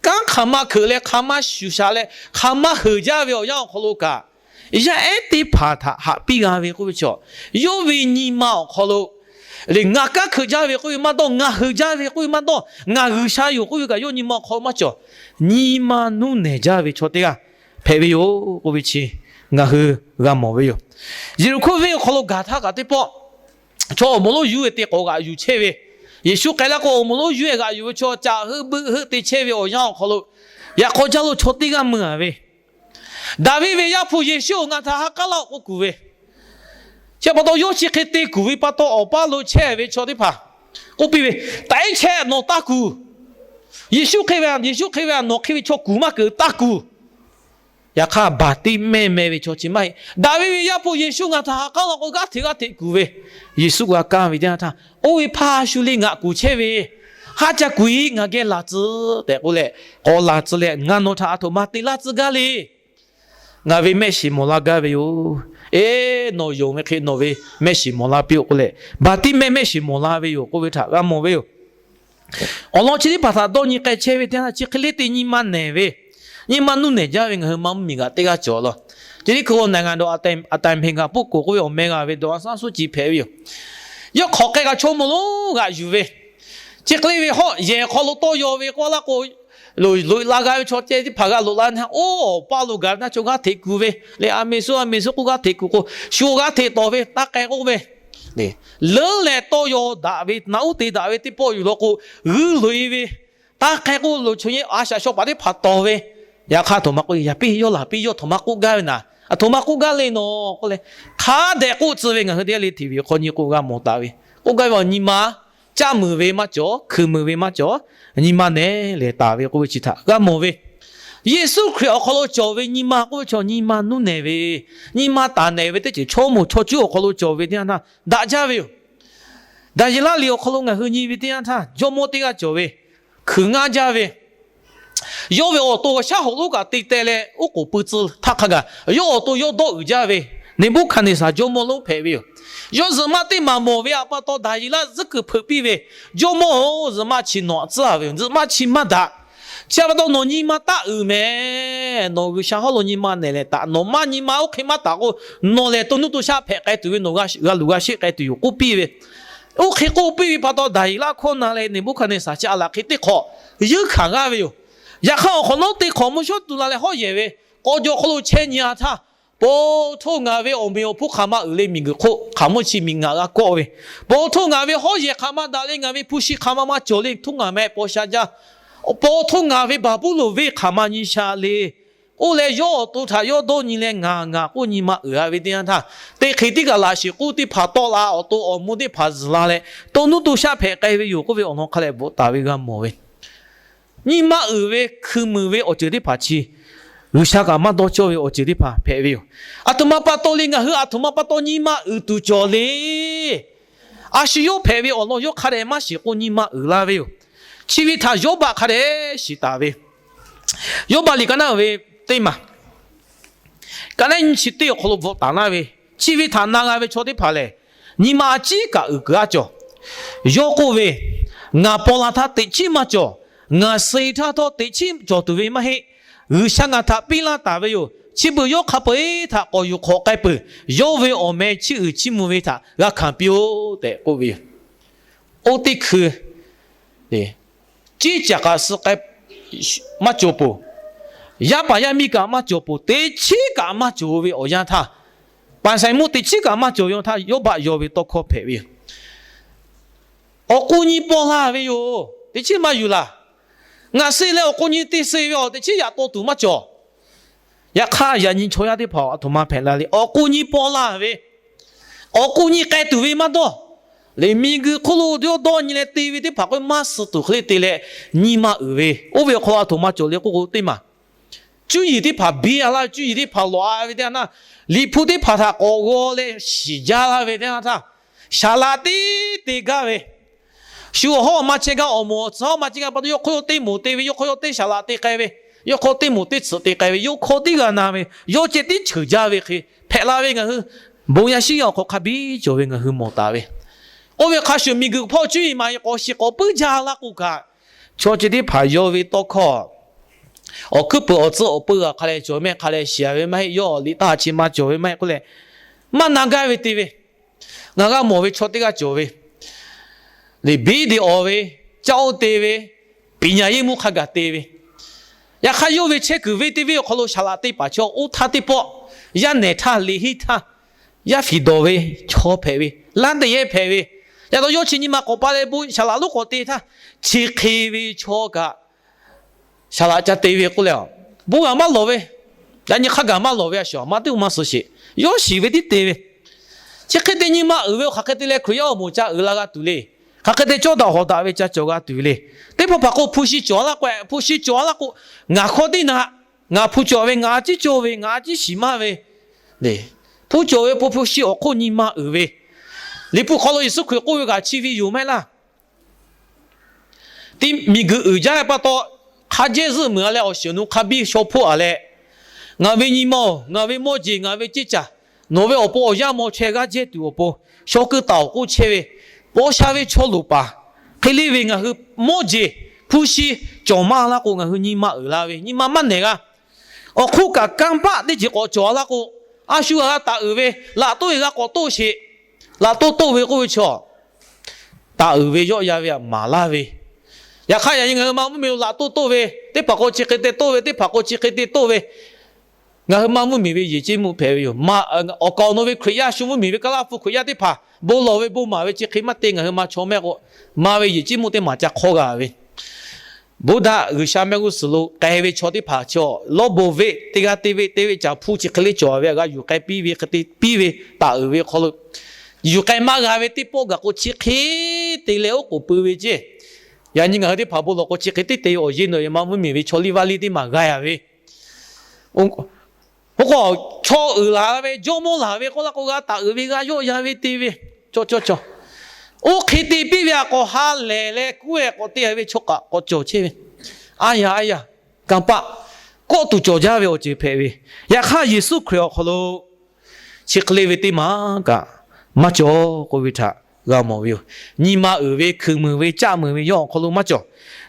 Kanˉ hk'aˬ ma hkeuꞈ leh hk'aˬ ma shuˍ shaˍ leh hk'aˬ ma heuˬ jaˇ ve awˬ yanˇ awˬ hk'aw lo kaꞈ, yaˇ ehˉ teˇ hpaˍ htaꞈ haꞈ piˇ g'a ve k'oˆ ve chaw, yawˇ ve nyi ma awˬ hk'aw lo le, ngaˬ kanˉ hkeuꞈ jaˇ ve k'oˆ ve maˇ dawˇ, ngaˬ heuˬ jaˇ ve k'oˆ ve maˇ dawˇ, ngaˬ G'uiˬsha yoˬ k'oˆ ve kaꞈ yawˇ nyi ma awˬ hk'aw lo maˇ cawˬ. Nyi ma nuˇ nehˬ jaˇ ve chaw teˇ g'aˇ hpehꞈ ve yoˬ k'oˆ ve chi ngaˬ hui g'a mawˬ ve yoˬ. Yeˍriˆhkoˇ venˇ awˬ hk'aw lo gaˬ htaˇ kaꞈ teˇ pawˆ, chaw awˬ moˍ lonˉ yuˇ e te k'awꞈ g'aꞈ yuˬ chehˇ ve, Yeˍsuˆ k'ai laˇ k'o awˬ moˍ lonˉ yuˇ e g'aꞈ yuˬ ve chaw caꞈ heuˆ beuˆ heuˆ te chehˇ ve awˬ yanˇ awˬ hk'aw lo, yaꞈ k'aw jaˇ lo chaw teˇ g'aˇ meuˇ a ve, Daˍviˆ ve Yaˇ hpu Yeˍsuˆ-oˬ, ngaˬ htaꞈ ha k'aˉ laˇ-oˆ k'oˆ kuˬ ve. Chi pa taw yawˇ chi hk'e te kuˬ ve pa taw awˬ paˇ lo chehˇ ve chaw teˇ hpaˍ k'oˆ piˇ ve, Taꞈ iˉ chehˇ, nawˬ taˇ kuˬ. Yeˍsuˆ hk'e ve, Yeˍsuˆ hk'e ve nawˬ hk'e ve chaw kuˬ maˇ keunˍ, taˇ kuˬ. Yaꞈ hk'aˇ, Baˍtiˆmehˇ meh ve chaw chi maˇ heˆ. Daˍviˆ ve Yaˇ hpu Yeˍsuˆ, ngaˬ htaꞈ ha k'aˉ laˇ k'o g'aˇ hteꞈ g'aˇ hteꞈ kuˬ ve. Yeˍsuˆ g'a kaˇ ve teˇ yanˇ htaˇ, Oˇ ve hpaˇ a shu le ngaˬ kuˬ chehˇ ve, haˉ ca kuˬ-iˉ ngaˬ geh laˬ tcuh tehꞈ k'oˆ leh, k'awꞈ laˬ tcuh leh, Ngaˬ nawˬ htaꞈ aˬ htoꞈ ma te laˇ tcuh gaˇ le. Ngaˬ ve mehˆ shiˍ mawˬ la gaˇ ve yoˬ. Eˬ, nawˬ yonˍ ve hk'e nawˬ ve mehˆ shiˍ mawˬ la piˇ-oˆ k'oˆ leh, Baˍtiˆmehˇ mehˆ shiˍ mawˬ la ve yoˬ k'oˆ ve htaꞈ g'a mawˬ ve yoˬ. Awˬ lawn chi teˇ hpaˍ htaꞈ dawˇ nyi k'ai chehˇ ve teˇ yanˇ, chi hk'e le te nyi ma nehˬ ve, nyi ma nuˇ nehˬ jaˇ ve ngaˬ hui maˇ mvuhˇmiˬ kaꞈ teˇ g'aˇ cawˬ laˇ. Chi teˇ hkui နိုင်ငံတော် အတိုင်ပင်ခံပုဂ္ဂိုလ် k'oˆ ve awˬ meh g'a ve ဒေါ်အောင်ဆန်းစုကြည် hpehꞈ ve yoˬ. Yawˇ hk'awꞈ k'ai kaꞈ chaw moˍ lonˉ g'aꞈ yuˬ ve, chi hk'e le ve hawˆ yehˬ hk'aw lo tawˇ yaw ve k'oˆ laˇ k'o, loꞈ la g'a ve chaw ceh teˇ hpaˍ g'a loꞈ la na, oˇ awˬ paˇ lo gaˬ ve naˇ chaw g'aˇ hteꞈ kuˬ ve le. A meˍ suhˉ a meˍ suhˉ k'oˆ g'aˇ hteꞈ kuˬ k'o, shu g'aˇ hteꞈ tawˍ ve taˇ k'ai k'oˆ ve, leuˉ leh tawˇ yaw daꞈ ve naꞈ uˉ te daꞈ ve teˇ pawˆ yuˬ law k'o, g'uiˇ loꞈ-e ve, taˇ k'ai k'oˆ loꞈ, chaw nyi a shaꞈ shaw paˍ teˇ hpaˍ tawˍ ve. Yaꞈ hk'aˇ a htoꞈ ma k'oˆ, yaꞈ piˇ yawˇ laˬ piˇ yawˇ a htoꞈ ma k'oˆ gaˇ ve naˍ, a htoꞈ ma k'oˆ gaˇ le nawˬ k'oˆ leh, hk'a dehꞈ k'oˆ tcuh ve ngaˬ hui teˇ g'aˇ le hteꞈ ve hk'aw nyi k'o g'a mawˬ taˍ ve. K'oˆ gaˇ ve awˬ nyi ma caˆ muiˬ ve maˇ cawˬ, hkui muiˬ ve maˇ cawˬ, nyi ma nehˬ lehˬ taˍ ve k'oˆ ve chi htaꞈ g'a mawˬ ve. Yeˍsuˆ Hkriꞈ awˬ hk'aw lo cawˬ ve nyi ma k'oˆ ve chaw nyi ma nuˇ nehˬ ve, nyi ma taˍ nehˬ ve teˇ ceuˬ chaw moˍ chaw cuˇ awˬ hk'aw lo cawˬ ve teˇ yanˇ htaˇ daꞈ jaˇ ve yoˬ. Daˍyeˍlaˆ liꞈ awˬ hk'aw lo ngaˬ hui nyi ve teˇ yanˇ htaˇ, jawˇmawˇ teˇ g'aˇ cawˬ ve, hkui ngaˇ jaˇ ve, yawˇ ve awˬ to shaˉ hoꞈ lonˉ kaꞈ te teh leh oˉ k'oˍ pui tcuh htaˇ hk'a gaˬ, yawˇ awˬ to yawˇ dawˇ uiˍ jaˇ ve, Neˍbuˆhkaˍneˍsaˍ jawˇmawˇ lonˉ hpehꞈ ve yoˬ. Yawˇ zuhꞈ maˆ teˇ maˬ mawˬ ve aꞈ pa taw Daˍyeˍlaˆ zuhkuiˬ hpeuꞈ piˇ ve, Jawˇmawˇ-oˬ, zuhꞈ maˆ chi nawˬ aꞈ tcuhˉ ve yoˬ. Zuhꞈ maˆ chi maˇ daꞈ. Chi aꞈ pa taw nawˬ nyi ma taˆ uiˍ mehˍ. Nawˬ G'uiˬsha hawˉ lo nyi ma nehˬ leh taꞈ, nawˬ maˇ nyi ma oˇ hk'e maˇ taˍ k'o, nawˬ lehˬ to nuˇ to shaˆ hpehꞈ k'ai tuˬ ve, nawˬ g'a luˬ g'a sheˆ k'ai tuˬ yoˬ k'oˆ piˇ ve. Oˇ hk'e k'oˆ piˇ ve pa taw, Daˍyeˍlaˆ hkawˇ na leh Neˍbuˆhkaˍneˍsaˍ chi aꞈ laˬ hk'e teˇ hk'awꞈ yeunˇ hkanˍ g'aˇ ve yoˬ. Yaꞈ hk'aˇ awˬ hk'awꞈ nawˉ teˇ hk'awꞈ mvuhˇ shawˉ tu la leh hawˉ yehˬ ve k'aw jaw hk'aw lo chehˇ nyi a htaˇ, Paw htoˇ ngaˬ ve awˬ meꞈ awˬ hponˇ hk'aˬ ma uiˍ le, miˬguiˬ hk'oˆ hk'aˬ mvuhˇ chi miˬ ngaˬ g'a kawˆ ve, paw htoˇ ngaˬ ve hawˉ yehˬ hk'aˬ ma daꞈ le, ngaˬ ve hpu shi hk'aˬ ma maˇ cawˬ le, htoˇ ngaˬ meh paw sha jaˇ. Paw htoˇ ngaˬ ve Baˍbuˍlonˍ venˇ hk'aˬ ma nyi sha le. Oˇ leh yawˇ awˬ to htaꞈ yawˇ dawˇ nyi leh ngaˬ ngaˬ k'oˆ nyi ma uiˍ a ve teˇ yanˇ htaˇ, teˇ hk'e tiˉ kaꞈ laꞈ shiˍ k'oˆ teˇ hpaˍ tawˆ la, awˬ to awˬ mvuh teˇ hpaˍ zuhˬ la leh to nuˇ to shaˆ hpehꞈ k'ai ve yoˬ k'oˆ ve awˬ lawn hk'a leh bvuhꞈ taˍ ve g'a mawˬ ve. Nyi ma uiˍ ve hkui muiˬ ve awˬ ceuˬ teˇ hpaˍ chi G'uiˬsha kaꞈ maˇ dawˇ cawˇ ve awˬ ceuˬ teˇ hpaˍ hpehꞈ ve yoˬ. Aˬ htoꞈ ma pa taw le, ngaˬ hui aˬ htoꞈ ma pa taw nyi ma uiˍ tuˬ cawˬ le. A shu yawˇ hpehꞈ ve awˬ lawn yawˇ hk'a dehꞈ maˇ shiˍ k'o nyi ma uiˍ la ve yoˬ. Chi ve htaꞈ Yawˇbaˆ hk'a dehꞈ shiˍ taˍ ve. Yawˇbaˆ liꞈ ka naˉ ve teˇ maˬ, ka naˉ nyi chi teˇ awˬ hk'aw lo bvuhꞈ taˍ laˇ ve, chi ve htaꞈ na g'a ve chaw teˇ hpaˍ lehˬ, nyi ma a ciˉ kaꞈ uiˍ kuiˬ a cawˬ. Yawˇ k'oˆ ve, Ngaˬ paw la htaˇ teꞈ chiˉ maˇ cawˬ. Ngaˬ suh-e htaˇ htawˇ teꞈ chiˉ cawˬ tuˬ ve maˇ heˆ. G'uiˬsha ngaˬ htaꞈ piˇ laˇ taˍ ve yoˬ. Chi beuꞈ yawˇ hk'a peu-eˬ htaꞈ k'awꞈ yuˬ hk'awꞈ k'ai peuˬ. Yawˇ ve awˬ meh chiˇ uiˍ chiˇ mvuh ve htaꞈ g'a hkanˍ piˇ-oˆ tehꞈ k'oˆ ve yoˬ. Oˇ teˇ hkui, ciˉ caꞈ k'aꞈ suh k'ai maˇ cawˬ peuˬ. Yaˇ paˍ yaˇ miˇ kaꞈ maˇ cawˬ peuˬ. Teꞈ chiˉ kaꞈ maˇ cawˬ ve awˬ yanˇ htaˇ, paˍsaiˍmonˇ teꞈ chiˉ kaꞈ maˇ cawˬ ve awˬ htaˇ, Yawˇbaˆ yaw ve tawˇ hkawˇ hpehꞈ ve yoˬ. Awˬ k'o nyi paw la ve yoˬ. Teꞈ chiˉ maˇ yuˬ laˬ. Ngaˬ suh leh awˬ k'o nyi te suh ve awˬ teꞈ chiˉ yaꞈ taw tuˬ maˇ cawˬ. Yaꞈ hk'aˇ, yaꞈ nyi chaw yaˇ teˇ hpaˍ aˬ htoꞈ ma hpehꞈ la le. Awˬ k'o nyi paw la ve, awˬ k'o nyi k'ai tuˬ ve maˇ dawˇ. Lehˬ, miˬguiˬ hk'oˆ lo yawˇ dawˇ nyi leh te ve teˇ hpaˍ k'o, maˇ suh tuˬ hk'e le te leh nyi ma uiˍ ve, oˇ ve awˬ hk'aw lo aˬ htoꞈ ma cawˬ le k'oˆ k'o, teˇ maˬ cuˇ yiˍ teˇ hpaˍ biˇ a laˇ ve, cuˇ yiˍ teˇ hpaˍ lawꞈ a ve teˇ yanˇ htaˇ, Liꞈ hpu teˇ hpaˍ htaꞈ k'awꞈ g'aw leh shiˍ jaˇ laˇ ve teˇ yanˇ htaˇ, saˍ laꞈ teˇ te gaˇ ve, shu awˬ hawˉ awˬ ma chehˇ gaˇ, awˬ moˍ awˬ tcuhˉ awˬ ma chehˇ gaˇ pa taw, yawˇ hk'aw yawˇ teˇ moˍ te ve, yawˇ hk'aw yawˇ teˇ saˍ laꞈ te k'ai ve, yawˇ hk'aw teˇ moˍ teˇ tsuhꞈ te k'ai ve, yawˇ hkawˇ tiˉ g'a na ve, yawˇ ceh tiˉ cheuˬ jaˇ ve hk'e hpehꞈ la ve ngaˬ hui bon yaˇ shiˉ yaˇ awˬ hk'aw hk'a biˇ cawˬ ve ngaˬ hui mawˬ taˍ ve. Oˇ ve hk'a shuˍ, miˬguiˬ hpawˇ cuˇ yiˍ maˍ yiˍ k'awꞈ shiˍ k'awꞈ puiˉ jaˇ laˇ k'o kaꞈ, chaw ceh teˇ hpaˍ yaw ve tawˇ hkawˇ, awˬ hkuiˉ peuˬ awˬ tcuhˉ awˬ peu g'a hk'a leh cawˬ mehˆ, hk'a leh shiˍ a ve maˇ heˆ, yawˇ liꞈ taˇ chi maˇ cawˬ ve maˇ heˆ k'oˆ leh, maˇ na gaˇ ve te ve. Ngaˬ g'a mawˬ ve chaw teˇ g'aˇ cawˬ ve, liꞈ biˉ de awˬ ve, caˇ oˇ te ve, ပညာရေးမှူး hk'a gaˬ te ve. Yaꞈ hk'aˇ, yawˇ ve chehˇ kuiˬ venˇ teˇ venˇ awˬ hk'aw lo saˍ laꞈ te paˍ chaw oˇ htaˇ teˇ pawˆ, yaˇ nehˬ htaˇ, Leˍhiˆ htaˇ, yaˇ fiˍ dawˬ ve chaw hpehꞈ ve, laˇ teꞈ yehˇ hpehꞈ ve. Yaꞈ taw yawˇ chi nyi ma k'awꞈ pa leh bon saˍ laꞈ lonˉ k'awꞈ te htaˇ, chi hk'e ve chaw kaꞈ saˍ laꞈ ca te ve k'oˆ leh, bon g'a maˇ lawˬ ve, yaꞈ nyi hk'a gaˬ maˇ lawˬ ve a shuˍ maˇ teˇ maˇ suh sheˍ. Yawˇ shiˍ ve tiˉ te ve. Chi hk'e te nyi ma uiˍ ve, hk'aˬ hk'e te leh Hkriꞈ yaˇ awˬ moˍ ca uiˍ la g'a tuˬ le. Hk'aˬ hk'e te cawˇ daꞈ hawˍ daꞈ ve ca cawˬ g'a tuˬ le. Teˇ hpaˍ hpaˍ k'o, hpu shi cawˬ a laˇ k'o, hpu shi cawˬ a laˇ k'o, ngaˬ hk'aw teˇ naꞈ, ngaˬ hpu cawˬ ve, ngaˬ a ciˉ cawˇ ve, ngaˬ a ciˉ shiˍ maˇ ve, hpu cawˬ ve po hpu shi awˬ hk'oˆ nyi ma uiˍ ve. Liꞈ hpu hk'aw lo Yeˍsuˆ Hkriꞈ k'oˆ ve kaꞈ chi ve yoˬ maˇ heˆ laˇ. Tiˉ miˬguiˬ uiˍ jaˇ pa taw, hk'a jehˇ zuhˆ muiˬ a leh awˬ shiˍ awˬ nu hk'a biˇ shaw hpoˆ a leh, ngaˬ ve nyi ma-oˬ, ngaˬ ve mawˇ jeˬ, ngaˬ ve ceˇ caˬ, nawˬ ve awˬ pon awˬ yanˇ maw chaweh g'aˇ jehˇ tuˬ awˬ pon, shaw keu taˍ-oˬ k'oˆ chehˇ ve, paw sha ve chaw loˍ paˍ hk'e le ve ngaˬ hui mawˇ jeˬ, hpu shi cawˬ maˇ laˇ k'o, ngaˬ hui nyi ma uiˍ la ve, nyi ma maˇ nehˬ g'a. Awˬ hk'oˆ kaꞈ kanˇ paˆ teˇ ceuˬ k'awꞈ cawˬ laˇ k'o, a shu g'a g'a taˍ uiˍ ve, laꞈ toˆ ve g'a k'awꞈ toˆ sheˍ. Laꞈ toˆ toˆ ve k'oˆ ve chaw, taˍ uiˍ ve yawˆ yan ve htaꞈ maˍ laˇ ve. Yaꞈ hk'aˇ, yaꞈ nyi ngaˬ hui maˇ mvuhˇmiˬ laꞈ toˆ toˆ ve teˇ hpaˍ k'o chi hk'e te toˆ ve, teˇ hpaˍ k'o chi hk'e te toˆ ve, ngaˬ hui maˇ mvuhˇmiˬ ve yehˬ ceˇ mvuhˇ hpehꞈ ve yoˬ. Awˬ kaˍ awˬ nu ve Hkriꞈ yaˇ shu mvuhˇmiˬ ve Kaˇlaˇ hpu Hkriꞈ yaˇ teˇ hpaˍ bon lawˬ ve bon maˍ ve chi hk'e maˇ te, ngaˬ hui ma chaw mehˆ k'o, ma ve yehˬ ceˇ mvuhˇ teˇ maˬ ca hk'awˇ g'a ve. Buddha G'uiˬsha mehˆ g'uˇ suhˍ lo k'ai ve chaw teˇ hpaˍ chaw, lawˇ bon veˆ teˇ g'aˇ teˇ veˆ teˇ veˆ caˍ hpuˇ chi hk'e le cawˬ ve, a g'a yuˬ k'ai piˇ ve hk'e te piˇ ve taˍ uiˍ ve hk'aw lo, yuˬ k'ai maˇ g'a ve teˇ pawˆ gaˬ k'o chi hk'e te leh oˉ k'oˍ pui ve ceˇ. Yaꞈ nyi ngaˬ hui teˇ hpaˍ bon lawˬ k'o chi hk'e teˇ te awˬ yeˇ nawˬ e ma mvuhˇmiˬ ve chaw liˇ vaˇ liˇ teˇ maˬ g'a ya ve. Oˇ k'o, chaw uiˍ laˬ ve, jawˇmawˇ laˬ ve k'oˆ la k'o, g'a taˍ uiˍ ve, g'a yawˆ yan ve te ve, cawˇ cawˇ cawˇ. Oˇ hk'e te piˇ ve htaꞈ k'awꞈ ha lehˬ leh kuˉ e k'awꞈ te ve chaw kaꞈ k'awꞈ cawˬ chehˇ ve. A yaꞈ a yaꞈ, kanˇ paˆ kawˆ tuˬ cawˬ jaˇ ve awˬ ceuˬ hpehꞈ ve. Yaꞈ hk'aˇ, Yeˍsuˆ Hkriꞈ awˬ hk'aw lo chi hk'e le ve teˇ maˬ kaꞈ maˇ cawˬ k'oˆ ve htaꞈ g'a mawˬ ve yoˬ. Nyi ma uiˍ ve, hkuiˬ muiˬ ve, caˆ muiˬ ve yawˇ awˬ hk'aw lo maˇ cawˬ.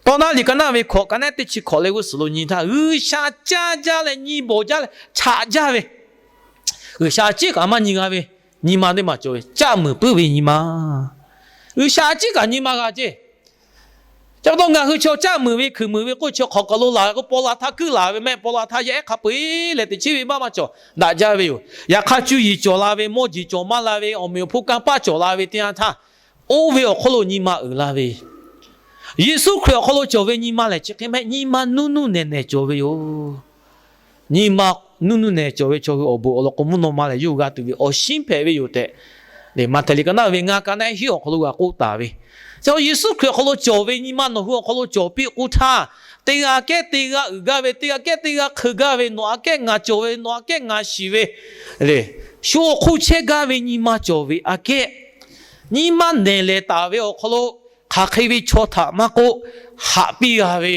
Tawˇ naˉ liꞈ ka naˉ ve hkawꞈ, ka naˉ teˇ chi hkawꞈ leh g'uˇ suhˍ lo nyi htaˇ, G'uiˬsha caˇ jaˇ leh nyi bawˬ jaˇ leh chaꞈ jaˇ ve, G'uiˬsha ciˉ kaꞈ maˇ nyi g'a ve nyi ma teˇ maˬ cawˬ ve, caˆ muiˬ puiˉ ve nyi ma. G'uiˬsha ciˉ kaꞈ nyi ma g'a ceˇ. Chi pa taw ngaˬ hui chaw caˆ muiˬ ve, hkuiˬ muiˬ ve k'oˆ chi hk'awꞈ kaˬ lo laˬ ve k'o, paw la htaˇ kuiˉ laˬ ve mehˆ, paw la htaˇ yaˇ ehˉ hk'a peu eˬ leh teꞈ chiˉ ve maˇ maˇ cawˬ daꞈ jaˇ ve yoˬ. Yaꞈ hk'aˇ, cuˇ yiˍ cawˬ la ve, mawˇ jeˬ cawˬ maˇ la ve, awˬ meꞈ awˬ hponˇ kanˇ paˆ cawˬ la ve teˇ yanˇ htaˇ, oˇ ve awˬ hk'oˆ lo nyi ma uiˍ la ve Yeˍsuˆ Hkriꞈ awˬ hk'aw lo cawˬ ve nyi ma lehˬ, chi hk'e mehˆ nyi ma nuˇ nuˇ nehˬ nehˬ cawˬ ve yoˬ. Nyi ma nuˇ nuˇ nehˬ cawˬ ve chaw hui awˬ bon awˬ lawn k'o, mvuhˇ naw ma lehˬ yawˇ hui g'a tuˬ ve awˬ shinˉ hpehꞈ ve yoˬ tehꞈ, Maꞈhtehˍ liꞈ ka naˉ ve ngaˇ, ka naˉ hiˉ awˬ hk'aw lo g'a k'oˆ taˍ ve. Chi Yeˍsuˆ Hkriꞈ awˬ hk'aw lo cawˬ ve nyi ma nawˬ hui awˬ hk'aw lo cawˬ piˇ k'o htaˇ, teˇ g'aˇ kehˉ teˇ g'aˇ uiˍ gaˇ ve, teˇ g'aˇ kehˉ teˇ g'aˇ hk'eun gaˇ ve, nawˬ aꞈ kehˉ ngaˬ cawˬ ve, nawˬ aꞈ kehˉ ngaˬ shiˍ ve, shu awˬ hk'oˆ chehˇ gaˇ ve nyi ma cawˬ ve aꞈ kehˉ, nyi ma nehˬ lehˬ taˍ ve awˬ hk'aw lo hk'aˬ hk'e ve chaw htaꞈ maˇ k'oˆ, haꞈ piˇ g'a ve,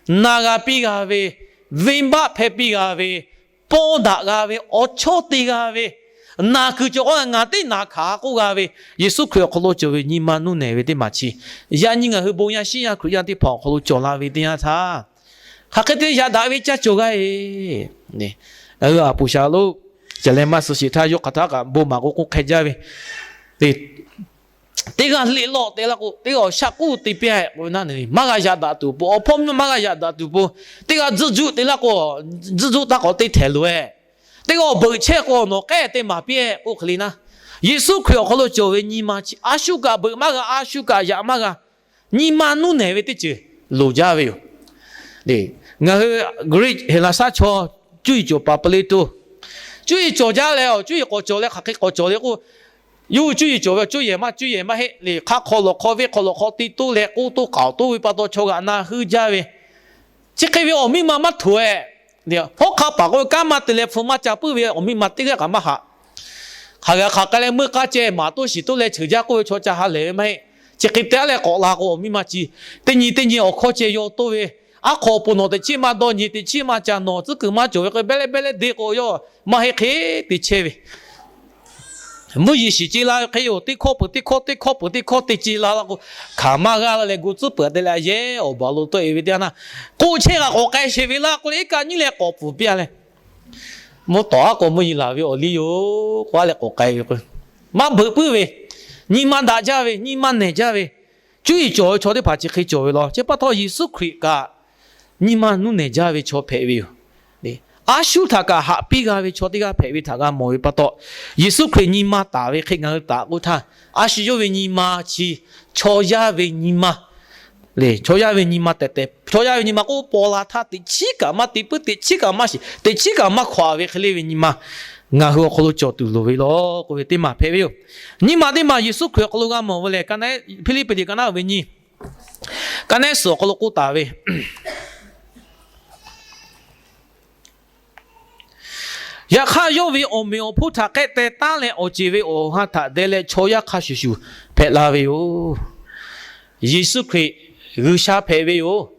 na g'a piˇ g'a ve, venˇbaˆ hpehˇ piˇ g'a ve, paw daꞈ g'a ve, awˬ chawˇ te g'a ve, naˬ kuiˬ cawˬ k'o ngaˬ teˇ naˍ hkanˍ k'oˆ g'a ve, Yeˍsuˆ Hkriꞈ awˬ hk'aw lo cawˬ ve nyi ma nuˇ nehˬ ve teˇ maˬ chi, yaꞈ nyi ngaˬ hui bon yaˇ shiˉ yaˇ Hkriꞈ yaˇ teˇ hpaˍ awˬ hk'aw lo cawˬ la ve teˇ yanˇ htaˇ, hk'aˬ hk'e te yaꞈ daꞈ ve caˇ cawˬ g'a e. Ngaˬ hui aˬ puˍ shaˍ lo, caˬ leh maˇ suh sheˍ htaˇ yawˇ hk'aˬ htaˇ kaꞈ bon maˍ k'o k'oˆ hk'e jaˇ ve, teˇ g'aˇ leˆ lawˆ te laˇ k'o, teˇ g'aˇ awˬ shaˆ k'oˆ te piˇ-a k'oˆ ve naˉ, maˇ g'a yaꞈ daꞈ tuˬ po, awˬ hpawˇ miˇ maˇ g'a yaꞈ daꞈ tuˬ po, teˇ g'aˇ tzuhˇ tzuhˆ te laˇ k'o, tzuhˇ tzuhˆ taˇ k'awꞈ te htehꞈ loˬ-e. Teˇ g'aˇ awˬ beuꞈ chehˇ k'o nawˬ k'ehˉ te maˍ piˇ-e k'oˆ hk'e le naˉ, Yeˍsuˆ Hkriꞈ awˬ hk'aw lo cawˬ ve nyi ma chi a shu kaꞈ beuꞈ maˇ g'a, a shu kaꞈ yaꞈ maˇ g'a, nyi ma nuˇ nehˬ ve teˇ ceuˬ loˍ jaˇ ve yoˬ. Ngaˬ hui Greek Heˍlaˍsaˆ chaw cuˇ yiˍ cawˬ paˍ Plato, cuˇ yiˍ cawˬ jaˇ leh, cuˇ yiˍ k'awꞈ cawˬ leh hk'aˬ hk'e k'awꞈ cawˬ le k'o, yawˇ hui cuˇ yiˍ cawˬ ve, cuˇ yiˍ maˇ cuˇ yiˍ maˇ heˆ le. Hk'a hk'aw lawˬ hk'aw venˇ hk'aw lawˬ hk'aw te toˇ leh k'oˆ toˇ k'aoˍ toˇ ve pa taw chaw g'aꞈ na huiˉ jaˇ ve, chi hk'e ve awˬ miˇ ma maˇ htoꞈ-e. Hawˉ hk'aˆ paˍ k'oˆ ve, kanˉ maˇ te leh hpu maˇ ca puiˉ ve awˬ miˇ ma teˇ g'aˇ kaꞈ maˇ haꞈ. Hk'aˬ g'a hk'aˬ k'ai leh meuˇ k'aˇ ceh maˍ toˇ shiˍ toˇ leh cheuˬ jaˇ k'oˆ ve chaw ca ha lehˬ ve maˇ heˆ. Chi hk'e te-a leh k'awꞈ la k'o, awˬ miˇ ma chi teˇ nyi teˇ nyi awˬ hkawˇ ceh yaw toˇ ve, aˉ hk'aw awˬ pon nawˬ teꞈ chiˉ maˇ dawˇ nyi, teꞈ chiˉ maˇ ca nawˬ tcuhˉ kuiˬ maˇ cawˬ ve k'o, behˇ leh behˇ leh deˇ k'o, yawˇ maˇ heˆ hk'e te chehˇ ve. Mvuhˇ yeˬ shiˍ ce la ve hk'e yoˬ. Teˇ hkawˇ peuˬ teˇ hkawˇ, teˇ hkawˇ peuˬ teˇ hkawˇ te ce la la k'o, hkanˍ maˇ g'aˇ la leh gu tcuhˉ peuˬ te leh, a yehˉ awˬ baˬ lo tawˆ e ve teˇ yanˇ, k'oˆ chehˇ g'a k'awꞈ k'ai sheˍ ve laˇ k'oˆ leh, iˉ kaˆ nyiˉ leh k'awꞈ pfuhˍ piˇ-a leh, mvuhˇ tawˍ aˉ k'o mvuhˇ yeˬ laˬ ve awˬ liˇ yoˬ k'oˆ leh k'awꞈ k'ai ve k'o, maˇ beuꞈ puiˉ ve, nyi ma daꞈ jaˇ ve, nyi ma nehˬ jaˇ ve, cuˇ yiˍ cawˬ ve chaw teˇ hpaˍ chi hk'e cawˬ ve law. Chi pa taw Yeˍsuˆ Hkriꞈ kaꞈ nyi ma nuˇ nehˬ jaˇ ve chaw hpehꞈ ve yoˬ. A shu htaꞈ kaꞈ haꞈ piˇ g'a ve chaw teˇ g'aˇ hpehꞈ ve htaꞈ g'a mawˬ ve pa taw, Yeˍsuˆ Hkriꞈ nyi ma taˍ ve hk'e ngaˬ hui taˍ k'oˆ htaˇ, a shu yawˇ ve nyi ma chi chaw yaˇ ve nyi ma le. Chaw yaˇ ve nyi ma tehꞈ tehꞈ, chaw yaˇ ve nyi ma k'oˆ paw la htaˇ teꞈ chiˉ kaꞈ maˇ te puiˉ, teˇ chiˉ kaꞈ maˇ shiˍ, teˇ chiˉ kaꞈ maˇ hk'awꞈ-a ve hk'e le ve nyi ma ngaˬ hui awˬ hk'aw lo cawˬ tuˬ loˍ ve law k'oˆ ve teˇ maˬ hpehꞈ ve yoˬ. Nyi ma teˇ maˬ Yeˍsuˆ Hkriꞈ awˬ hk'aw lo g'a mawˬ ve lehˬ, Hpiˇliˇpiˆ liꞈ ka naˉ ve nyi, ka naˉ suhˍ awˬ hk'aw lo k'oˆ taˍ ve, yaꞈ hk'aˇ yawˇ ve awˬ meꞈ awˬ hponˇ htaꞈ k'ehˆ teh taˉ leh awˬ ceˬ ve awˬ ha htaꞈ deh leh chaw yaˇ hk'a shuˍ shuˍ hpehꞈ la ve yoˬ. Yeˍsuˆ Hkriꞈ G'uiˬsha hpehꞈ ve yoˬ.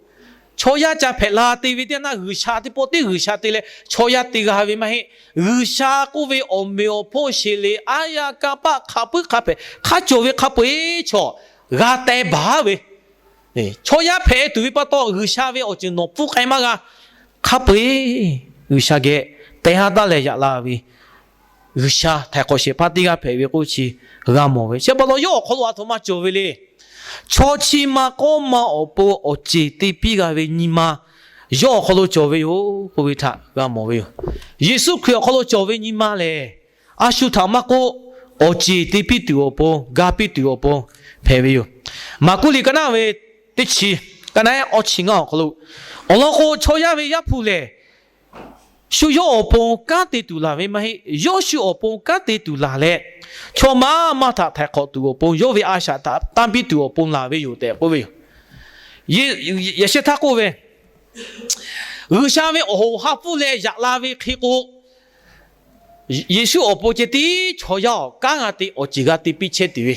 Chaw yaˇ ca hpehꞈ la te ve teˇ yanˇ, G'uiˬsha teˇ pawˆ teˇ G'uiˬsha te leh chaw yaˇ te g'a ve maˇ heˆ. G'uiˬsha k'oˆ ve awˬ meꞈ awˬ hponˇ sheˍ le, aˉ yaˇ kanˇ paˆ hk'a puiˉ hk'a hpehꞈ hk'a cawˬ ve hk'a peu-eˬ chaw g'a teh baˬ ve, chaw yaˇ hpehꞈ tuˬ ve pa taw, G'uiˬsha ve awˬ ceuˬ nawˬ pfuhˇ k'ai maˇ g'a. Hk'a peu-eˬ G'uiˬsha geh te haˉ taˇ leh yaꞈ la ve G'uiˬsha htaiˍ hk'awꞈ shehˍ hpaˇ teˇ g'aˇ hpehꞈ ve k'oˆ chi g'a mawˬ ve. Chi pa taw yawˇ awˬ hk'aw lo a htoꞈ ma cawˬ ve le. Chaw chi ma k'awˇ ma awˬ pon awˬ ceˬ te piˇ g'a ve nyi ma yawˇ awˬ hk'aw lo cawˬ ve yoˬ k'oˆ ve htaꞈ g'a mawˬ ve yoˬ. Yeˍsuˆ Hkriꞈ awˬ hk'aw lo cawˬ ve nyi ma lehˬ, a shu htaꞈ maˇ k'oˆ, awˬ ceˬ te piˇ tuˬ awˬ pon, ga piˇ tuˬ awˬ pon hpehꞈ ve yoˬ. Maˍkuˆ liꞈ ka naˆ ve teˇ chi, ka naˆ awˇ chi ngaˇ awˬ hk'aw lo, awˬ lawn k'o, chaw yaˇ ve Yaˇ hpu lehˬ, shu yawˇ awˬ pon kanˉ te tuˬ laˬ ve maˇ heˆ. Yawˇ shu awˬ pon kanˉ te tuˬ laˬ leh, chaw maˇ maˇ htaꞈ htaiˍ hk'awꞈ tuˬ awˬ pon, yawˇ ve a shaꞈ htaꞈ tanˇ piˇ tuˬ awˬ pon laˬ ve yoˬ tehꞈ k'oˆ ve yoˬ. Yaꞈ sheh htaˇ k'oˆ ve, G'uiˬsha ve awˬ hoꞈ ha pfuhˇ leh yaꞈ la ve hk'e k'o, Yeˍsuˆ awˬ pon ceh tiˉ chaw yaˇ awˬ kanˉ g'a te, awˬ ceˬ g'a te piˇ chehˇ tuˬ ve.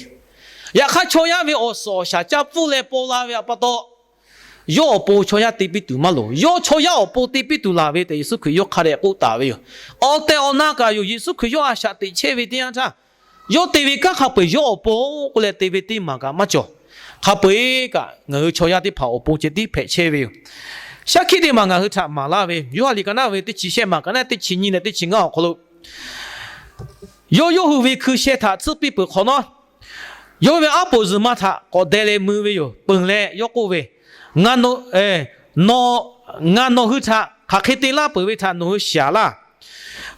Yaꞈ hk'aˇ, chaw yaˇ ve awˬ suhˍ awˬ shaˍ caˇ pfuhˇ leh paw la ve pa taw, yawˇ awˬ pon chaw yaˇ te piˇ tuˬ maˇ loˍ. Yawˇ chaw yaˇ awˬ pon te piˇ tuˬ laˬ ve tehꞈ Yeˍsuˆ Hkriꞈ yawˇ hk'a dehꞈ k'oˆ taˍ ve yoˬ. Awˬ tehˬ awˬ na kaꞈ yoˬ. Yeˍsuˆ Hkriꞈ yawˇ a shaꞈ teꞈ chehˇ ve teˇ yanˇ htaˇ, yawˇ te ve kanˉ hk'a peu-eˬ yawˇ awˬ pon k'oˆ leh te ve teˇ maˬ kaꞈ maˇ cawˬ. Hk'a peu-eˬ kaꞈ ngaˬ hui chaw yaˇ teˇ hpaˍ awˬ pon ceh tiˉ hpehꞈ chehˇ ve yoˬ. Shaˉ hkiˆ teˇ maˬ ngaˬ hui htaꞈ maˍ laˇ ve, Yoˇhanˬ liꞈ ka naˆ ve teˇ chi shehˆ maˬ ka naˆ teˇ chi nyi leh teˇ chi ngaˇ awˬ hk'aw lo, yawˇ yawˇ hui ve hkui sheh htaꞈ tsuhˇ piˇ peuˬ hk'awꞈ nawˉ, yawˇ ve aˉ poꞈ zuhˬ ma htaꞈ k'awꞈ deh leh mui ve yoˬ. Peuˬ leh yawˇ k'oˆ ve, Ngaˬ nawˬ hui htaꞈ hk'aˬ hk'e te laˇ peuˬ ve htaꞈ nawˬ hui shiˍ laˇ.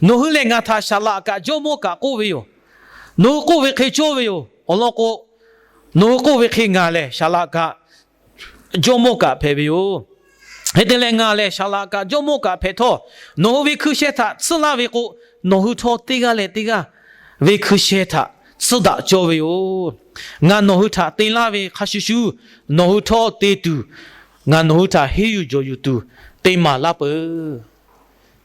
Nawˬ hui lehˬ ngaˬ htaꞈ Saˍ laꞈ kaꞈ Jawˇmawˇ kaꞈ k'oˆ ve yoˬ. Nawˬ hui k'oˆ ve hk'e cawˇ ve yoˬ. Awˬ lawn k'o, nawˬ hui k'oˆ ve hk'e ngaˬ lehˬ Saˍ laꞈ kaꞈ Jawˇmawˇ kaꞈ hpehꞈ ve yoˬ. Hk'e te leh, ngaˬ lehˬ Saˍ laꞈ kaꞈ Jawˇmawˇ kaꞈ hpehꞈ htawˇ, nawˬ hui ve hkui sheh htaꞈ tsuhˇ laˇ ve k'o, nawˬ hui htawˇ teˇ g'aˇ leh teˇ g'aˇ ve hkui sheh htaꞈ tsuhˇ daꞈ cawˇ ve yoˬ. Ngaˬ nawˬ hui htaꞈ te laˇ ve hk'a shuˍ shuˍ, nawˬ hui htawˇ te tuˬ, ngaˬ nawˬ hui htaꞈ henˇ yuˬ jawˬ yuˬ tuˬ te maˍ laˇ peuˬ.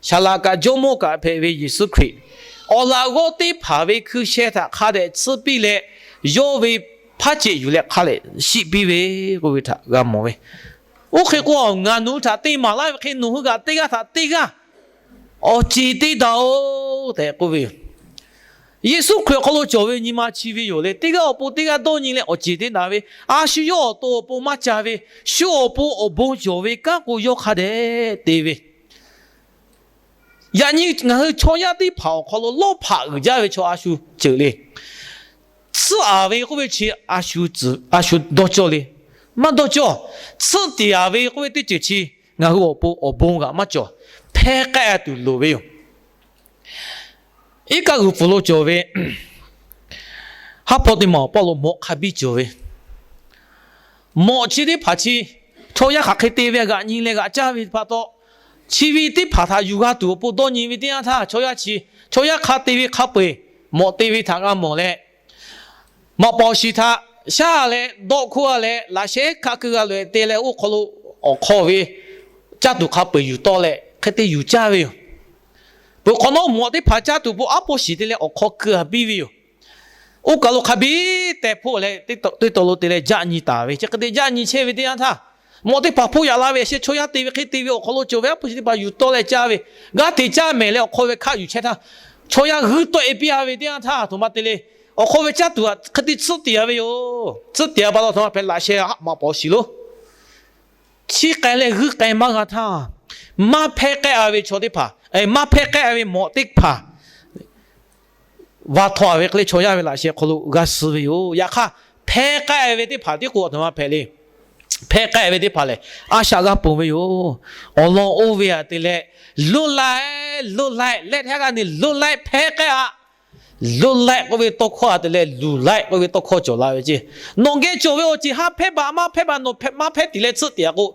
Saˍ laꞈ kaꞈ Jawˇmawˇ kaꞈ hpehꞈ ve Yeˍsuˆ Hkriꞈ, awˬ laꞈ g'awˇ teˇ hpaˍ ve hkui sheh htaꞈ hk'a dehꞈ tsuhˇ piˇ leh, yawˇ ve hpaˇ ceꞈ yuˬ leh hk'a dehꞈ shiˆ piˇ ve k'oˆ ve htaꞈ g'a mawˬ ve. Oˇ hk'e k'o, ngaˬ nawˬ hui htaꞈ te maˍ laˇ ve hk'e nawˬ hui kaꞈ teˇ g'aˇ htaꞈ teˇ g'aˇ awˬ ceˬ te daꞈ-oꞈ tehꞈ k'oˆ ve yoˬ. Yeˍsuˆ Hkriꞈ awˬ hk'aw lo cawˬ ve nyi ma chi ve yoˬ le. Teˇ g'aˇ awˬ pon teˇ g'aˇ dawˇ nyi leh awˬ ceˬ te daꞈ ve, a shu yawˇ awˬ to awˬ pon maˇ ca ve, shu awˬ pon awˬ bon cawˬ ve kanˉ k'o yawˇ hk'a dehꞈ te ve. Yaꞈ nyi ngaˬ hui chaw yaˇ teˇ hpaˍ awˬ hk'aw lo lawˇ hpaꞈ uiˍ jaˇ ve chaw a shu ceuˬ le. Tsuhˇ aˍ ve k'oˆ ve chi a shu dawˇ cawˇ le. Maˇ dawˇ cawˇ. Tsuhˇ tiˍ aˍ ve k'oˆ ve teˇ ceuˬ chi ngaˬ hui awˬ pon awˬ bon g'aꞈ maˇ cawˬ. Hpehˇ k'ai tuˬ loˍ ve yoˬ. Iˉ kaˆ g'uiˬ pfuhˍ lo cawˬ ve haˉ pawˇ teˇ maˬ awˬ pawˆ lo mawꞈ hk'a biˇ cawˬ ve, mawꞈ chi teˇ hpaˍ chi chaw yaˇ hk'aˬ hk'e te ve g'aꞈ nyi leh g'aꞈ caˇ ve pa taw, chi ve teˇ hpaˍ htaꞈ yuˬ g'a tuˬ awˬ pon dawˇ nyi ve teˇ yanˇ htaˇ, chaw yaˇ chi, chaw yaˇ hk'a te ve hk'a peu-eˬ mawꞈ te ve htaꞈ g'a mawˬ leh, maꞈ paoˍ shiˍ htaꞈ shaˉ leh dawˆ hkoˇ a leh laꞈ sheh hkaˆ keu g'a loꞈ-e te leh oˇ hk'aw lo awˬ hk'aw ve caˇ tuˬ hk'a peu-eˬ yuˬ tawˆ leh hk'e te yuˬ caˇ ve yoˬ. Peuˬ hk'awꞈ nawˉ mawꞈ teˇ hpaˍ caˇ tuˬ awˬ pon aˉ pawˇ shiˍ te leh awˬ hk'aw keu a biˇ ve yoˬ. Oˇ kaˬ lo hk'a biˇ teh hpoˆ leh teˇ taw lo te leh jaˆ nyi taˍ ve, chi hk'e te jaˆ nyi chehˇ ve teˇ yanˇ htaˇ, mawꞈ teˇ hpaˍ hpoˆ yaꞈ la ve, a sheh chaw yaˇ te ve hk'e te ve awˬ hk'aw lo cawˬ ve aˉ pawˇ shiˍ teˇ hpaˍ yuˬ tawˆ leh caˇ ve, g'aˇ hteꞈ caˇ mehˍ leh awˬ hk'aw ve hkaˆ yuˬ chehˇ htaˇ, chaw yaˇ g'uiˇ tawˆ-e piˇ-a ve teˇ yanˇ htaˇ, a htoꞈ ma te le, awˬ hk'aw ve caˇ tuˬ htaꞈ hk'e te tsuhˇ tiˍ-a ve yoˬ. Tsuhˇ tiˍ-a pa taw, a htoꞈ ma hpehꞈ laꞈ sheh maꞈ paoˍ shiˍ lo chiˇ k'ai leh g'uiˇ k'ai maˇ g'a htaˇ, maˇ hpehˇ k'ai-a ve chaw teˇ hpaˍ, maˇ hpehˇ k'ai-a ve mawꞈ teˇ hpaˍ va htaw-a ve hk'e le chaw yaˇ ve laꞈ sheh hk'aw lo g'a suh ve yoˬ. Yaꞈ hk'aˇ, hpehˇ k'ai ve teˇ hpaˍ tiˉ k'o a htoꞈ ma hpehꞈ le. Hpehˇ k'ai ve teˇ hpaˍ lehˬ, a shaꞈ g'a ponˬ ve yoˬ. Awˬ lawn oˇ ve htaꞈ te leh, loˇ laiˆ, loˇ laiˆ leh hteˇ g'aˇ ni loˇ laiˆ hpehˇ k'ai-a. Loˇ laiˆ k'oˆ ve tawˇ hkawˇ htaꞈ te leh, luˬ laiˆ k'oˆ ve tawˇ hkawˇ cawˬ la ve ceˇ. Nawˬ geh cawˬ ve awˬ ceˬ ha hpehˇ baˬ maˇ hpehˇ baˬ nawˬ maˇ hpehˇ tiˍ leh tsuhˇ tiˍ-a k'o,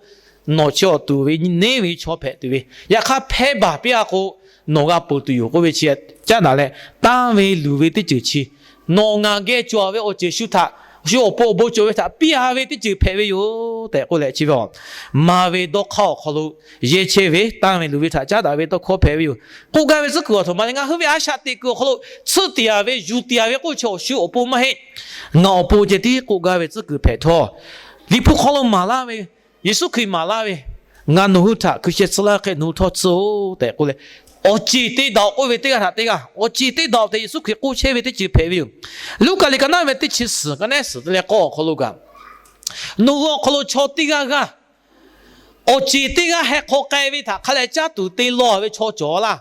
nawˬ chi awˬ tuˬ ve neˇ ve chaw hpehꞈ tuˬ ve. Yaꞈ hk'aˇ, hpehˇ baˬ piˇ-a k'o, nawˬ g'a ponˬ tuˬ yoˬ k'oˆ ve chi caˉ daꞈ leh, tanˇ ve luˬ ve teˇ ceuˬ chi nawˬ ngaˬ geh cawˬ ve awˬ ceuˬ shu htaꞈ, shu awˬ pon awˬ bon cawˬ ve htaꞈ piˇ-a ve teˇ ceuˬ hpehꞈ ve yoˬ tehꞈ k'oˆ leh chi ve, maˍ ve dawˇ hk'aˇ awˬ hk'aw lo yehˇ chehˇ ve tanˇ ve luˬ ve htaꞈ caˉ daꞈ ve tawˇ hkawˇ hpehꞈ ve yoˬ. K'oˆ gaˇ ve tcuhˉ kuiˬ a htoꞈ ma le, ngaˬ hui ve a shaꞈ teꞈ kuiˬ awˬ hk'aw lo tsuhˇ tiˍ-a ve, yuˬ tiˍ-a ve k'oˆ chi awˬ shu awˬ pon maˇ heˆ. Ngaˬ awˬ pon ceh tiˉ k'oˆ gaˇ ve tcuhˉ kuiˬ hpehꞈ htawˇ, Liꞈ hpu hk'aw lo maˍ laˇ ve, Yeˍsuˆ Hkriꞈ maˍ laˇ ve, ngaˬ nawˬ hui htaꞈ hkui sheh tsuhˇ laˇ hk'e nawˬ hui htawˇ tsuhˇ-oˆ tehꞈ k'oˆ leh, awˬ ceˬ te daꞈ-oꞈ k'oˆ ve teˇ g'aˇ htaꞈ teˇ g'aˇ, awˬ ceˬ te daꞈ-oꞈ tehꞈ Yeˍsuˆ Hkriꞈ k'oˆ chehˇ ve teˇ ceuˬ hpehꞈ ve yoˬ. Luˉkaꞈ liꞈ ka naˉ ve teˇ chi suhˍ ka naˉ suhˍ te leh k'awˇ awˬ hk'aw lo kaꞈ, nawˬ hui awˬ hk'aw lo chaw teˇ g'aˇ g'aˇ Awˬ ceˬ teˇ g'aˇ heh hk'aw k'ai ve htaꞈ hk'a leh caˇ tuˬ te law ve chaw cawˬ laˇ.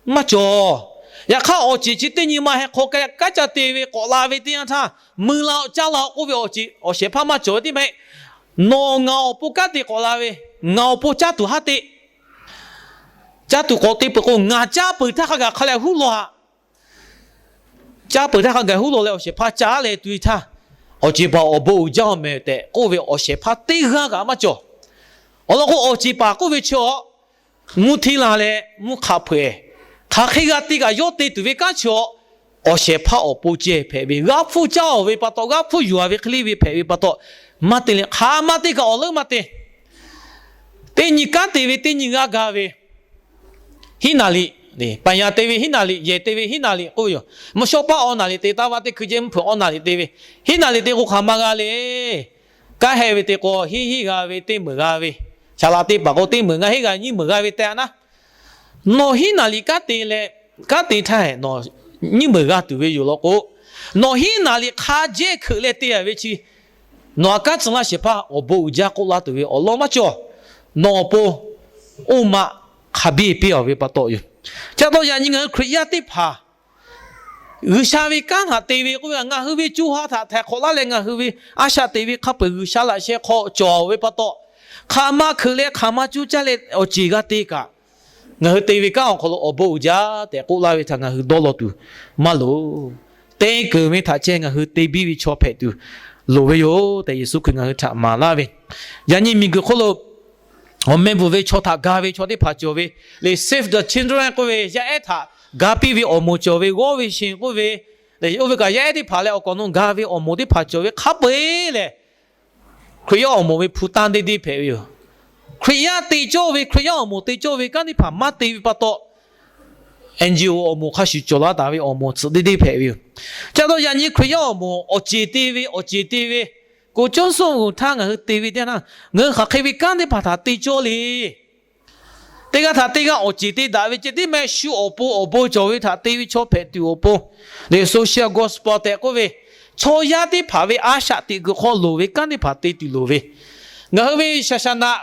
Maˇ cawˬ. Yaꞈ hk'aˇ, awˬ ceˬ chi teˇ nyi ma heh hk'aw k'ai, kanˉ ca te ve k'awꞈ la ve teˇ yanˇ htaˇ, mui la-o caˇ la-o k'oˆ ve awˬ ceˬ awˬ shehˍ hpaˇ maˇ cawˬ ve teˇ maˇ heˆ. Nawˬ ngaˬ awˬ pon kanˉ te k'awꞈ la ve, ngaˬ awˬ pon caˇ tuˬ haˉ te. Caˇ tuˬ k'awꞈ te peuˬ k'o, ngaˬ caˇ peuˬ htaˇ hk'a gaˬ hk'a leh huˉ law haꞈ. Caˇ peuˬ htaˇ hk'a gaˬ huˉ law leh awˬ shehˍ hpaˇ caˇ leh tu-e htaˇ, awˬ ceˬ paˍ awˬ bon uiˍ jaˇ-oˬ mehˍ tehꞈ k'oˆ ve awˬ shehˍ hpaˇ teˇ g'aˇ kaꞈ maˇ cawˬ. Awˬ lawn k'o, awˬ ceˬ paˍ k'oˆ ve chi-a, mvuhˇ hteˇ la leh mvuhˇ hk'a hpeuꞈ, hk'aˬ hk'e g'a te kaꞈ yawˇ te tuˬ ve kanˉ chi-a, awˬ shehˍ hpaˇ awˬ pon ceh hpehꞈ ve, g'aˇ hpfuhˇ caˇ-oˬ ve pa taw, g'aˇ hpfuhˇ yuˬ-a ve hk'e le ve hpehꞈ ve pa taw, maˇ te leh hk'aˬ maˇ te kaꞈ awˬ leuˉ maˇ te. Teˇ nyi kanˉ te ve teˇ nyi g'aˇ ga ve, hiˉ naˍ liꞈ, paˍ yaˍ te ve hiˉ naˍ liꞈ, yehˬ te ve hiˉ naˍ liꞈ k'oˆ ve yoˬ. Mvuhˇ shawˉ paˆ awˬ naˍ liꞈ te, taˇ vaˇ teˇ hkui jehˇ mvuhˇ hpeuꞈ awˬ naˍ liꞈ te ve, hiˉ naˍ liꞈ te k'o hk'aˬ ma g'a le. Kanˉ heh ve te k'o hiˉ hiˉ g'a ve, teˇ meunˍ g'a ve, shaˍ laꞈ te paˍ k'o teˇ meunˍ g'a, hiˉ g'a nyiˇ meunˍ g'a ve teh-a naˉ. Nawˬ hiˉ naˍ liꞈ kanˉ te leh, kanˉ te htaˇ nawˬ nyiˇ meunˍ g'a tuˬ ve yoˬ law k'o, nawˬ hiˉ naˍ liꞈ hk'a jehˇ hkeuꞈ leh te-a ve chi, nawˬ aꞈ kanˉ tcuh laˇ shehˍ hpaˇ awˬ bon uiˍ jaˇ k'oˆ laˇ tuˬ ve awˬ lawn maˇ cawˬ. Nawˬ awˬ pon oˇ ma hk'a biˇ piˇ-a ve pa taw yoˬ. Ca taw yaꞈ nyi ngaˬ hui Hkriꞈ yaˇ teˇ hpaˍ G'uiˬsha ve kanˉ htaꞈ te ve k'oˆ ve, ngaˬ hui ve co ha htaꞈ htaiˍ hk'awꞈ laˇ leh ngaˬ hui ve a shaꞈ teꞈ ve hk'a peu-eˬ G'uiˬsha laꞈ sheh hk'aw cawˬ ve pa taw, hk'aˬ ma hkeuꞈ leh hk'aˬ ma coˇ caˇ leh awˬ ceˬ g'a te kaꞈ, ngaˬ hui te ve kanˉ awˬ hk'aw lo awˬ bon uiˍ jaˇ tehꞈ k'oˆ laˇ ve htaꞈ ngaˬ hui dawˇ law tuˬ maˇ loˍ. Te keunˍ ve htaꞈ ceh ngaˬ hui te biˇ ve chaw hpehꞈ tuˬ loˍ ve yoˬ tehꞈ Yeˍsuˆ Hkriꞈ ngaˬ hui htaꞈ maˍ laˇ ve. Yaꞈ nyi miˬguiˬ hk'oˆ lo awˬ meh bvuhˬ ve chaw htaꞈ ga ve chaw teˇ hpaˍ cawˬ ve, le Save the Children k'oˆ ve yaˇ ehˉ htaꞈ ga piˇ ve awˬ moˍ cawˬ ve, g'awˇ ve sheˍ k'oˆ ve, oˇ ve kaꞈ yaˇ ehˉ teˇ hpaˍ leh awˬ kaˍ awˬ nu ga ve awˬ moˍ teˇ hpaˍ cawˬ ve hk'a peu-eˬ lehˬ, Hkriꞈ yaˇ awˬ moˍ ve hpu tanˇ deˇ deˇ hpehꞈ ve yoˬ. Hkriꞈ yaˇ te cawˇ ve, Hkriꞈ yaˇ awˬ moˍ te cawˇ ve kanˉ teˇ hpaˍ maˇ te ve pa taw, N G O awˬ moˍ hk'a shuˍ cawˬ laˇ taˍ ve awˬ moˍ tsuhꞈ deˇ deˇ hpehꞈ ve yoˬ. Ca taw yaꞈ nyi Hkriꞈ yaˇ awˬ moˍ awˬ ceˬ te ve, awˬ ceˬ te ve, ko cawˇ suhˆ g'uˬ htaˇ ngaˬ hui te ve teˇ yanˇ, ngaˬ hui hk'aˬ hk'e ve kanˉ teˇ hpaˍ htaꞈ te cawˇ le. Teˇ g'aˇ htaꞈ teˇ g'aˇ awˬ ceˬ te daꞈ ve ceh tiˉ meh shu awˬ pon awˬ bon cawˬ ve htaꞈ te ve chaw hpehꞈ tuˬ awˬ pon, le social gospel tehꞈ k'oˆ ve, chaw yaˇ teˇ hpaˍ ve a shaꞈ teꞈ kuiˬ hk'aw loˍ ve kanˉ teˇ hpaˍ te tuˬ loˍ ve, ngaˬ hui ve shaˍ shaˍ naꞈ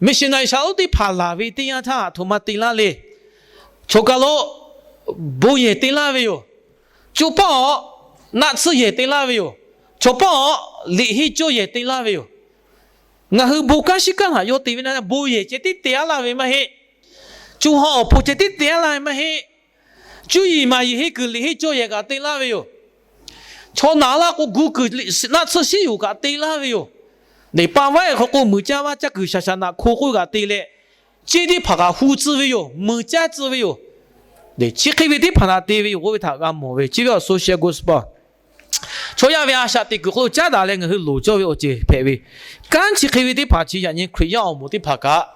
missionary shaˍ lonˉ teˇ hpaˍ laˬ ve teˇ yanˇ htaˇ aˬ htoꞈ ma te laˇ le. Choˬ kaˬ lo bon yehˬ te laˇ ve yoˬ. Coˇ paˆ awˬ naˆ tsuhˇ yehˬ te laˇ ve yoˬ. Choˬ paˆ awˬ liꞈ henˇ cawˇ yehˬ te laˇ ve yoˬ. Ngaˬ hui bon kanˉ shiˉ kanˉ htaꞈ yawˇ te ve na, bon yehˬ ceh tiˉ te-a laˇ ve maˇ heˆ. Coˇ ha awˬ pon ceh tiˉ te-a laˇ ve maˇ heˆ. Cuˇ yiˍ maˍ yiˍ henˇ kuiˬ liꞈ henˇ cawˇ yehˬ kaꞈ te laˇ ve yoˬ. Chaw naˬ laˇ k'o gu kuiˬ naˆ tsuhˇ shiˉ yuˬ kaꞈ te laˇ ve yoˬ. Liꞈ pa vaˉ hk'aw k'o muiˬ caˇ vaˇ caˇ kuiˬ shaˍ shaˍ naꞈ hko k'oˆ kaꞈ te leh, ceˇ teˇ hpaˍ kaꞈ hu tcuh ve yoˬ, muiˬ caˇ tcuh ve yoˬ. Chi hk'e ve teˇ hpaˍ htaꞈ te ve yoˬ k'oˆ ve htaꞈ g'a mawˬ ve, chi ve awˬ social gospel. Chaw yaˇ ve a shaꞈ teꞈ kuiˬ hk'aw lo caˉ daꞈ leh ngaˬ hui loˍ cawˇ ve awˬ ceˬ hpehꞈ ve, kanˉ chi hk'e ve teˇ hpaˍ chi yaꞈ nyi Hkriꞈ yaˇ awˬ moˍ teˇ hpaˍ kaꞈ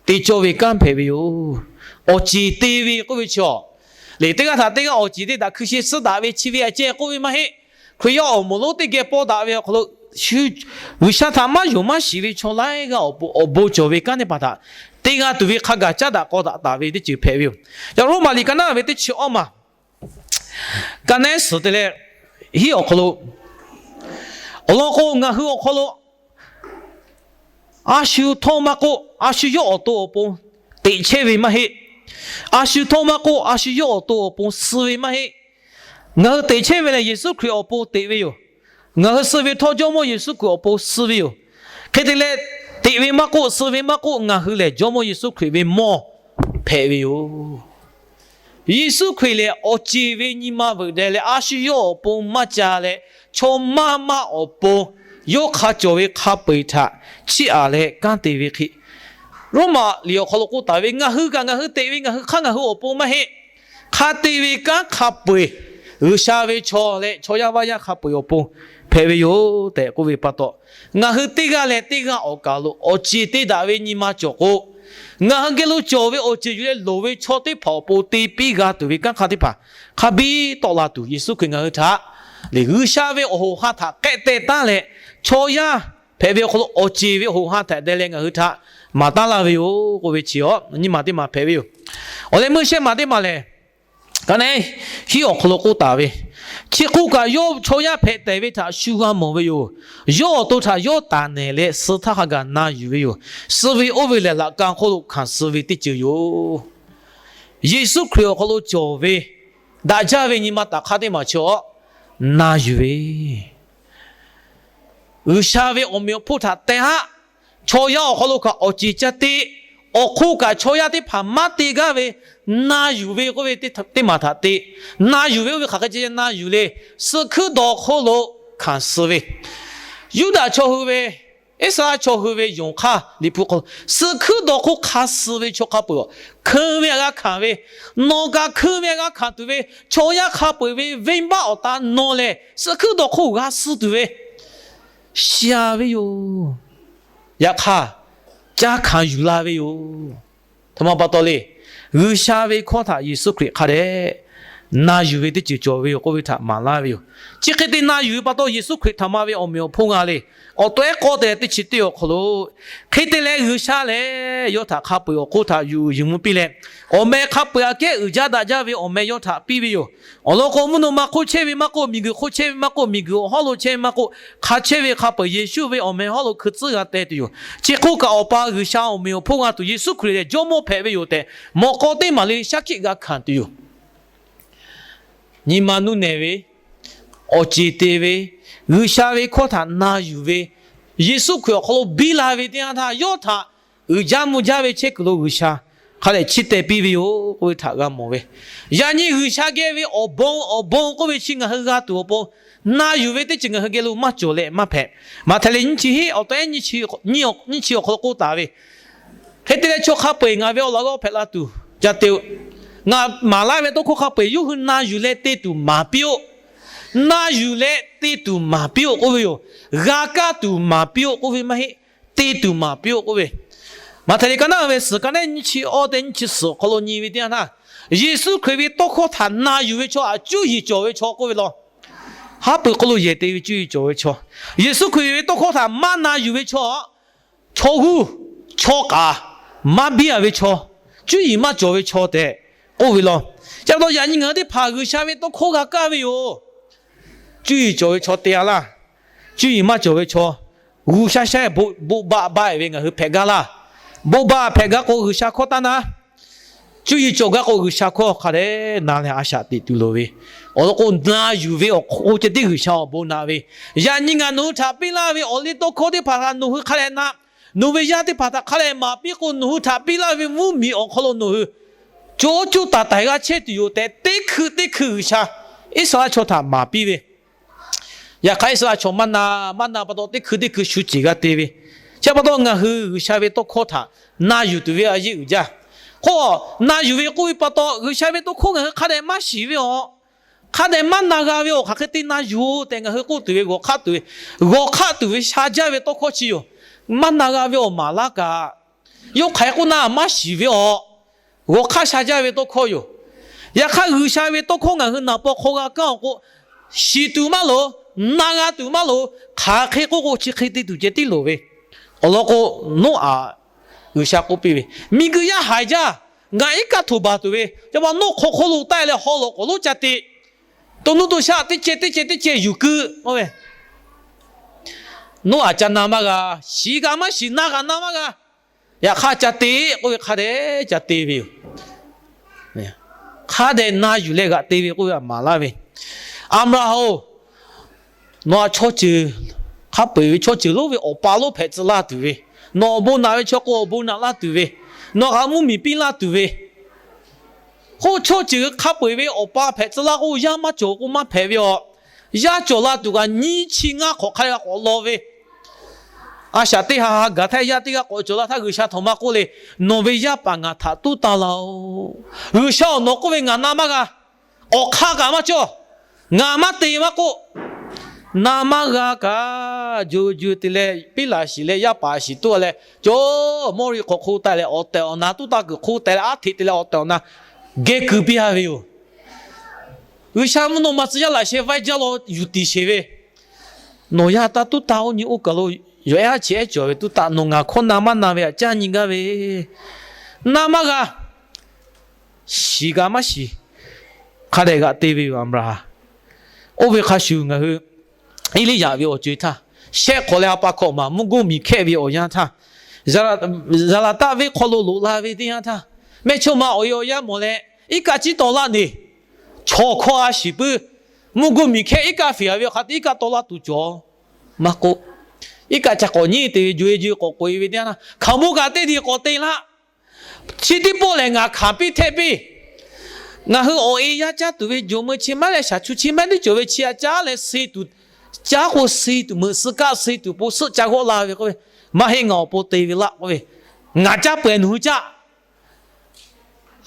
te cawˇ ve kanˉ hpehꞈ ve yoˬ. Awˬ ceˬ te ve k'oˆ ve chi a, liꞈ teˇ g'aˇ htaꞈ teˇ g'aˇ awˬ ceˬ te daꞈ hkui sheh suhˉ daꞈ ve chi ve a ceh k'oˆ ve maˇ heˆ. Hkriꞈ yaˇ awˬ moˍ lonˉ teˇ geh pawˇ daꞈ ve awˬ hk'aw lo, G'uiˬsha htaꞈ maˇ yonˍ maˇ shiˍ ve chaw laiˉ g'aˇ awˬ pon awˬ bon cawˬ ve kanˉ teˇ hpaˍ htaꞈ te g'a tuˬ ve hk'a gaˬ caˉ daꞈ k'aw daꞈ taˍ ve teˇ ceuˬ hpehꞈ ve yoˬ. Yaꞈ Roˉmaꞈ liꞈ ka naˉ ve teˇ chi awˇ maˬ, ka naˉ suhˍ te leh, hiˉ awˬ hk'aw lo, awˬ lawn k'o ngaˬ hui awˬ hk'aw lo a shu htawˇ maˇ k'oˆ, a shu yawˇ awˬ to awˬ pon teꞈ chehˇ ve maˇ heˆ. A shu htawˇ maˇ k'oˆ, a shu yawˇ awˬ to awˬ pon suh ve maˇ heˆ. Ngaˬ hui teꞈ chehˇ ve lehˬ, Yeˍsuˆ Hkriꞈ awˬ pon teꞈ ve yoˬ. Ngaˬ hui suh ve htawˇ, Jawˇmawˇ Yeˍsuˆ Hkriꞈ awˬ pon suh ve yoˬ. Hk'e te leh, teꞈ ve maˇ k'oˆ, suh ve maˇ k'oˆ, ngaˬ hui lehˬ Jawˇmawˇ Yeˍsuˆ Hkriꞈ ve mawˇ hpehꞈ ve yoˬ. Yeˍsuˆ Hkriꞈ lehˬ, awˬ ceˬ ve nyi ma veuꞈ deh leh a shu yawˇ awˬ pon maˇ ca leh, chaw maˇ maˇ awˬ pon yawˇ hk'a cawˬ ve hk'a peu-eˬ htaꞈ chiˇ aꞈ leh kanˉ te ve hk'e, Roˉmaꞈ liꞈ awˬ hk'aw lo k'oˆ taˍ ve, ngaˬ hui kaꞈ ngaˬ hui teꞈ ve ngaˬ hui hk'aˇ ngaˬ hui awˬ pon maˇ heˆ. Hk'a te ve kanˉ hk'a peu-eˬ, G'uiˬsha ve chaw leh chaw yaˇ vaˇ yaˇ hk'a peu-eˬ awˬ pon hpehꞈ ve yoˬ tehꞈ k'oˆ ve pa taw, ngaˬ hui teˇ g'aˇ leh teˇ g'aˇ awˬ kaˬ lo awˬ ceˬ te daꞈ ve nyi ma cawˬ k'o, ngaˬ hui geh lo cawˬ ve awˬ ceˬ yuˬ leh loˍ ve chaw teˇ hpaˍ awˬ pon te piˇ g'a tuˬ ve kanˉ hk'a teˇ hpaˍ hk'a biˇ tawˆ la tuˬ, Yeˍsuˆ Hkriꞈ ngaˬ hui htaꞈ lehˬ G'uiˬsha ve awˬ hoꞈ ha htaꞈ k'ehˆ teh taˉ leh, chaw yaˇ hpehꞈ ve awˬ hk'aw lo awˬ ceˬ ve awˬ hoꞈ ha htaꞈ deh leh ngaˬ hui htaꞈ maˍ taˉ laˇ ve yoˬ k'oˆ ve chi awˬ nyi ma teˇ maˬ hpehꞈ ve yoˬ. Awˬ leh meuˇ shehˇ maˬ teˇ maˬ lehˬ, ka naˉ hiˉ awˬ hk'aw lo k'oˆ taˍ ve, Chi hk'oˆ kaꞈ, yawˇ chaw yaˇ hpehꞈ tehˍ ve htaꞈ shu g'a mawˬ ve yoˬ. Yawˇ awˬ to htaꞈ yawˇ taˍ nehˬ leh, suh htaˇ hk'a gaˬ na yuˬ ve yoˬ. Suh ve oˇ ve lehˬ, laꞈ ka hk'oˆ lo hkanˍ suh ve teˇ ceuˬ yoˬ. Yeˍsuˆ Hkriꞈ awˬ hk'aw lo cawˬ ve daꞈ jaˇ ve nyi ma taˍ hk'aˇ teˇ maˬ chi awˬ na yuˬ ve, G'uiˬsha ve awˬ meꞈ awˬ hponˇ htaꞈ teh haˆ. Chaw yaˇ awˬ hk'aw lo kaꞈ awˬ ceˬ ca te, awˬ hk'oˆ kaꞈ chaw yaˇ teˇ hpaˍ maˇ te gaˇ ve na yuˬ ve k'oˆ ve teˇ maˬ htaꞈ te. Na yuˬ ve oˇ ve hk'aˬ hk'e ceh na yuˬ le. Suh hkuiˉ dawˬ hk'oˆ lo hkanˍ suh ve, Yuˇdaꞈ chaw hui ve, Iˉsaˍreˍlaˆ chaw hui ve yonˍ hk'aˇ Liꞈ hpu hk'aw lo suh hkuiˉ dawˬ hk'oˆ hkanˍ suh ve chaw hk'a peuˬ hkui ve aꞈ g'a hkanˍ ve, nawˬ kaꞈ hkui ve aꞈ g'a hkanˍ tuˬ ve, chaw yaˇ hk'a peu-eˬ ve venˇbaˆ awˬ ta nawˬ lehˬ suh hkuiˉ dawˬ hk'oˆ g'a suh tuˬ ve, sha ve yoˬ. Yaꞈ hk'aˇ, ca hkanˍ yuˬ la ve yoˬ. Htoꞈ ma pa taw le. G'uiˬsha ve hkawˇ htaꞈ Yeˍsuˆ Hkriꞈ hk'a dehꞈ na yuˬ ve teˇ ceuˬ cawˬ ve yoˬ k'oˆ ve htaꞈ maˍ laˇ ve yoˬ. Chi hk'e te na yuˬ ve pa taw, Yeˍsuˆ Hkriꞈ htaꞈ ma ve awˬ meꞈ awˬ hponˇ g'a le. Awˬ to ehˉ k'awˇ te leh teˇ chi teˇ awˬ hk'aw lo, hk'e te leh G'uiˬsha lehˬ yawˇ htaꞈ hk'a peu-eˬ awˬ hk'oˆ htaꞈ yuˬ uiˍ yuˬ mvuh piˇ leh, awˬ meh hk'a peu-eˬ aꞈ kehˉ uiˍ jaˇ daꞈ jaˇ ve awˬ meh yawˇ htaꞈ piˇ ve yoˬ. Awˬ lawn k'o, mvuhˇ naw ma hk'oˆ chehˇ ve maˇ k'oˆ, miˬguiˬ hk'oˆ chehˇ ve maˇ k'oˆ, miˬguiˬ awˬ hawˉ lo chehˇ ve maˇ k'oˆ, hk'a chehˇ ve hk'a peu-eˬ Yeˍsuˆ ve awˬ meh hawˉ lo hkui tcuhˉ g'a teh tuˬ yoˬ. Chi hk'oˆ kaꞈ, Awˬ pa G'uiˬsha awˬ meꞈ awˬ hponˇ g'a tuˬ, Yeˍsuˆ Hkriꞈ lehˬ Jawˇmawˇ hpehꞈ ve yoˬ tehꞈ, mawꞈ k'aw teˇ maˬ le shaˉ hkiˆ g'a hkanˍ tuˬ yoˬ. Nyi ma nuˇ nehˬ ve, awˬ ceˬ te ve, G'uiˬsha ve hkawˇ htaꞈ na yuˬ ve, Yeˍsuˆ Hkriꞈ awˬ hk'aw lo biˇ la ve teˇ yanˇ htaˇ, yawˇ htaꞈ uiˍ jaˇ mvuh jaˇ ve chehˇ kuiˬ lo G'uiˬsha hk'a dehꞈ chiˇ teh piˇ ve yoˬ k'oˆ ve htaꞈ g'a mawˬ ve. Yaꞈ nyi G'uiˬsha geh ve awˬ bon awˬ bon k'oˆ ve chi ngaˬ hui g'a tuˬ awˬ pon, na yuˬ ve teˇ ceuˬ ngaˬ hui geh lo maˇ cawˬ leh maˇ hpehꞈ. Maꞈhtehˍ lehˬ nyiˇ chi hiˆ awˬ taw ehˉ nyiˇ chi awˬ hk'aw lo k'oˆ taˍ ve, hk'e te leh chaw hk'a peu-eˬ ngaˬ ve awˬ laꞈ g'awˇ hpehꞈ la tuˬ ca te-o. Ngaˬ maˍ laˇ ve tawˇ hkawˇ hk'a peu-eˬ yawˇ hui na yuˬ leh te tuˬ maˍ piˇ-oˆ. Na yuˬ leh te tuˬ maˍ piˇ-oˆ k'oˆ ve yoˬ. G'a kaˇ tuˬ maˍ piˇ-oˆ k'oˆ ve maˇ heˆ. Te tuˬ maˍ piˇ-oˆ k'oˆ ve, Maꞈhtehˍ liꞈ ka naˉ ve suhˍ ka nehˉ nyiˇ chi awˇ tehꞈ nyiˇ chi suhˍ awˬ hk'aw lo nyi ve teˇ yanˇ htaˇ, Yeˍsuˆ Hkriꞈ ve tawˇ hkawˇ htaꞈ na yuˬ ve chaw htaꞈ cuˇ yiˍ cawˬ ve chaw k'oˆ ve law. Haˉ pui hk'oˆ lo yehˬ te ve cuˇ yiˍ cawˬ ve chaw, Yeˍsuˆ Hkriꞈ ve tawˇ hkawˇ htaꞈ maˇ na yuˬ ve chaw, chaw g'uˇ, chaw k'aˍ, maˇ biˇ-a ve chaw, cuˇ yiˍ maˇ cawˬ ve chaw tehꞈ k'oˆ ve law. Chi pa taw yaꞈ nyi ngaˬ hui teˇ hpaˍ G'uiˬsha ve tawˇ hkawˇ g'a kaˇ ve yoˬ. Cuˇ yiˍ cawˬ ve chaw te-a laˇ. Cuˇ yiˍ maˇ cawˬ ve chaw, g'uˇ shaˉ shaˉ boˆ baˆ baˆ-e ve ngaˬ hui hpehꞈ gaˇ laˇ. Boˆ baˆ hpehꞈ gaˇ k'o, G'uiˬsha hkawˇ taˇ na. Cuˇ yiˍ cawˬ gaˇ k'o, G'uiˬsha hkawˇ hk'a dehꞈ na leh a shaꞈ teꞈ tuˬ loˍ ve. Awˬ lawn k'o, na yuˬ ve awˬ hk'oˆ ceh tiˉ G'uiˬsha awˬ bon naꞈ ve. Yaꞈ nyi ngaˬ nawˬ hui htaꞈ piˇ laˇ ve awˬ liˇ tawˇ hkawˇ teˇ hpaˍ htaꞈ nawˬ hui hk'a dehꞈ na, nawˬ ve yaˇ teˇ hpaˍ htaꞈ hk'a dehꞈ maˍ piˇ k'o, nawˬ hui htaꞈ piˇ laˇ ve mvuhˇmiˬ awˬ hk'aw lo nawˬ hui co cuˇ taˍ taiˍ g'a chehˇ tuˬ yoˬ tehꞈ, teˇ hkui teˇ hkui G'uiˬsha Iˉsaˍreˍlaˆ chaw htaꞈ maˍ piˇ ve. Yaꞈ hk'aˇ, Iˉsaˍreˍlaˆ chaw maˇ na, maˇ na pa taw, teˇ hkui teˇ hkui shu ceˬ g'a te ve. Chi pa taw, ngaˬ hui G'uiˬsha ve tawˇ hkawˇ htaꞈ na yuˬ tuˬ ve a yeˇ uiˍ jaˇ. K'o, na yuˬ ve k'oˆ ve pa taw, G'uiˬsha ve tawˇ hkawˇ ngaˬ hui hk'a dehꞈ maˇ shiˍ ve awˬ, hk'a dehꞈ maˇ na g'a ve awˬ, hk'aˬ hk'e te na yuˬ-oˬ tehꞈ ngaˬ hui k'oˆ tuˬ ve, g'awˬ hk'aˆ tuˬ ve, g'awˬ hk'aˆ tuˬ ve sha jaˇ ve tawˇ hkawˇ chi yoˬ. Maˇ na g'a ve awˬ maˍ laˇ kaꞈ, yawˇ hk'aˬ hk'e k'oˆ na maˇ shiˍ ve awˬ, g'awˬ hk'aˆ sha jaˇ ve tawˇ hkawˇ yoˬ. Yaꞈ hk'aˇ, G'uiˬsha ve tawˇ hkawˇ ngaˬ hui naˍ paw hk'aw g'a kaˇ awˬ k'o, shiˍ tuˬ maˇ loˍ, na g'a tuˬ maˇ loˍ, hk'aˬ hk'e k'oˆ k'o chi hk'e te tuˬ ceh tiˉ loˍ ve. Awˬ lawn k'o, Noˉaꞈ G'uiˬsha k'oˆ piˇ ve, Miˬguiˬ yaˇ haiˬ jaˇ, ngaˬ iˉ kaˆ htoꞈ baˬ tuˬ ve, ca pa Noˉaꞈ hk'aw hk'oˆ lo taˆ-e leh haw lawꞈ k'awꞈ lonˉ ca te. To nuˇ to shaˆ teˇ ceh teˇ ceh teˇ ceh yuˬ keu-o ve, Noˉaꞈ ca na maˇ g'a, shiˍ kaꞈ maˇ shiˍ, na kaꞈ na maˇ g'a. Yaꞈ hk'aˇ, ca te k'oˆ ve hk'a dehꞈ ca te ve yoˬ. Hk'a dehꞈ na yuˬ leh g'aꞈ te ve k'oˆ ve a maˍ laˇ ve, Aˍbraˍhanˍ-oˬ, nawˬ htaꞈ chaw ceuˬ, hk'a peu-eˬ ve chaw ceuˬ lonˉ ve awˬ pa lonˉ hpehꞈ tcuh laˇ tuˬ ve, nawˬ awˬ bon naꞈ ve chaw k'o awˬ bon naꞈ laˇ tuˬ ve, nawˬ htaꞈ mvuhˇmiˬ piˇ laˇ tuˬ ve, k'oˆ, chaw ceuˬ hk'a peu-eˬ ve awˬ pa hpehꞈ tcuh laˇ k'o, yaˇ maˇ cawˬ k'o maˇ hpehꞈ ve awˬ. Yaˇ cawˬ la tuˬ kaꞈ nyiˇ chi ngaˇ hk'awꞈ hk'a dehꞈ g'a k'awꞈ law ve. A shaꞈ teˇ ha ha gaˬ htaˇ, yaˇ teˇ g'aˇ k'awꞈ cawˬ la htaˇ, G'uiˬsha htaꞈ maˇ k'oˆ le, Nawˬ ve yaˇ paˍ ngaˬ htaꞈ tuˉ taˇ laˇ-oˆ. G'uiˬsha-oˬ, nawˬ k'oˆ ve ngaˬ na maˇ g'a. Awˬ hk'aˇ kaꞈ maˇ cawˇ. Ngaˬ maˇ te maˇ k'oˆ, na maˇ g'a kaꞈ, jo ju te leh piˉ laꞈ shiˍ leh yaˇ paˍ shiˍ tuˉ-a leh, cawˬ mawˇ ri hk'awꞈ hk'oˆ taˍ leh awˬ tehˬ awˬ na tuˉ taˇ kuiˬ hk'oˆ teh leh aˉ hteꞈ te leh awˬ tehˬ awˬ na geh kuiˬ piˇ-a ve yoˬ. G'uiˬsha mvuhˇ naw ma tcuh yaˇ laꞈ sheh vaiˇ jaˇ law yuˬ tiˍ sheˍ ve, Nawˬ yaˇ taˇ tuˉ taˇ-oˆ nyi oˇ kaˬ lo yawˬ ehˉ aˉ chi ehˉ cawˬ ve tuˉ taˇ, nawˬ ngaˬ hkawˇ na maˇ na ve htaꞈ caˇ nyi gaˇ ve, na maˇ g'a. Shiˍ kaꞈ maˇ shiˍ. Hk'a dehꞈ g'aꞈ te ve yoˬ, Aˍbraˍhanˍ. Oˇ ve hk'a shuˍ ngaˬ hui Eˇliˇyaꞈ ve awˬ co-e htaˇ, shehˆ hk'awꞈ leh ha pa hkawꞈ maˬ mvuhˇ goˇ miˬ hkehˇ ve awˬ yanˇ htaˇ, Zaˍlaˍtaˆ venˇ hk'aw lo loꞈ la ve teˇ yanˇ htaˇ, mehˇchawˇma awˬ e awˬ yanˇ mawˬ leh, iˉ kaˆ ciˉ taw laˇ neˬ, chaw hkawˇ a shiˍ puiˉ, mvuhˇ goˇ miˬ hkehˇ iˉ kaˆ fiˍ a ve awˬ hk'a te iˉ kaˆ taw laˇ tuˬ cawˬ maˇ k'oˆ, iˉ kaˆ ca k'awꞈ nyiˉ te ve jo e jo k'awꞈ k'oꞈ e ve teˇ yanˇ htaˇ, hkaoˍmonˇ kaꞈ teˇ nyi k'awꞈ te laˇ. Chi teˇ pawˆ lehˬ ngaˬ hkanˍ piˇ htehˆ piˇ. Ngaˬ hui awˬ e yaˇ caˇ tuˬ ve jawˬ meuˇ chi maˇ leh shaˍ chu chi maˇ teˇ cawˬ ve chi a caˉ leh suh tuˬ, caˉ k'o suh tuˬ meuꞈ suh kaˆ suh tuˬ po suhˆ ca g'awˆ la ve k'oˆ ve, maˇ heˆ ngaˬ awˬ pon te ve laˇ k'oˆ ve, ngaˬ caˇ pawehˬ nawˬ hui caˇ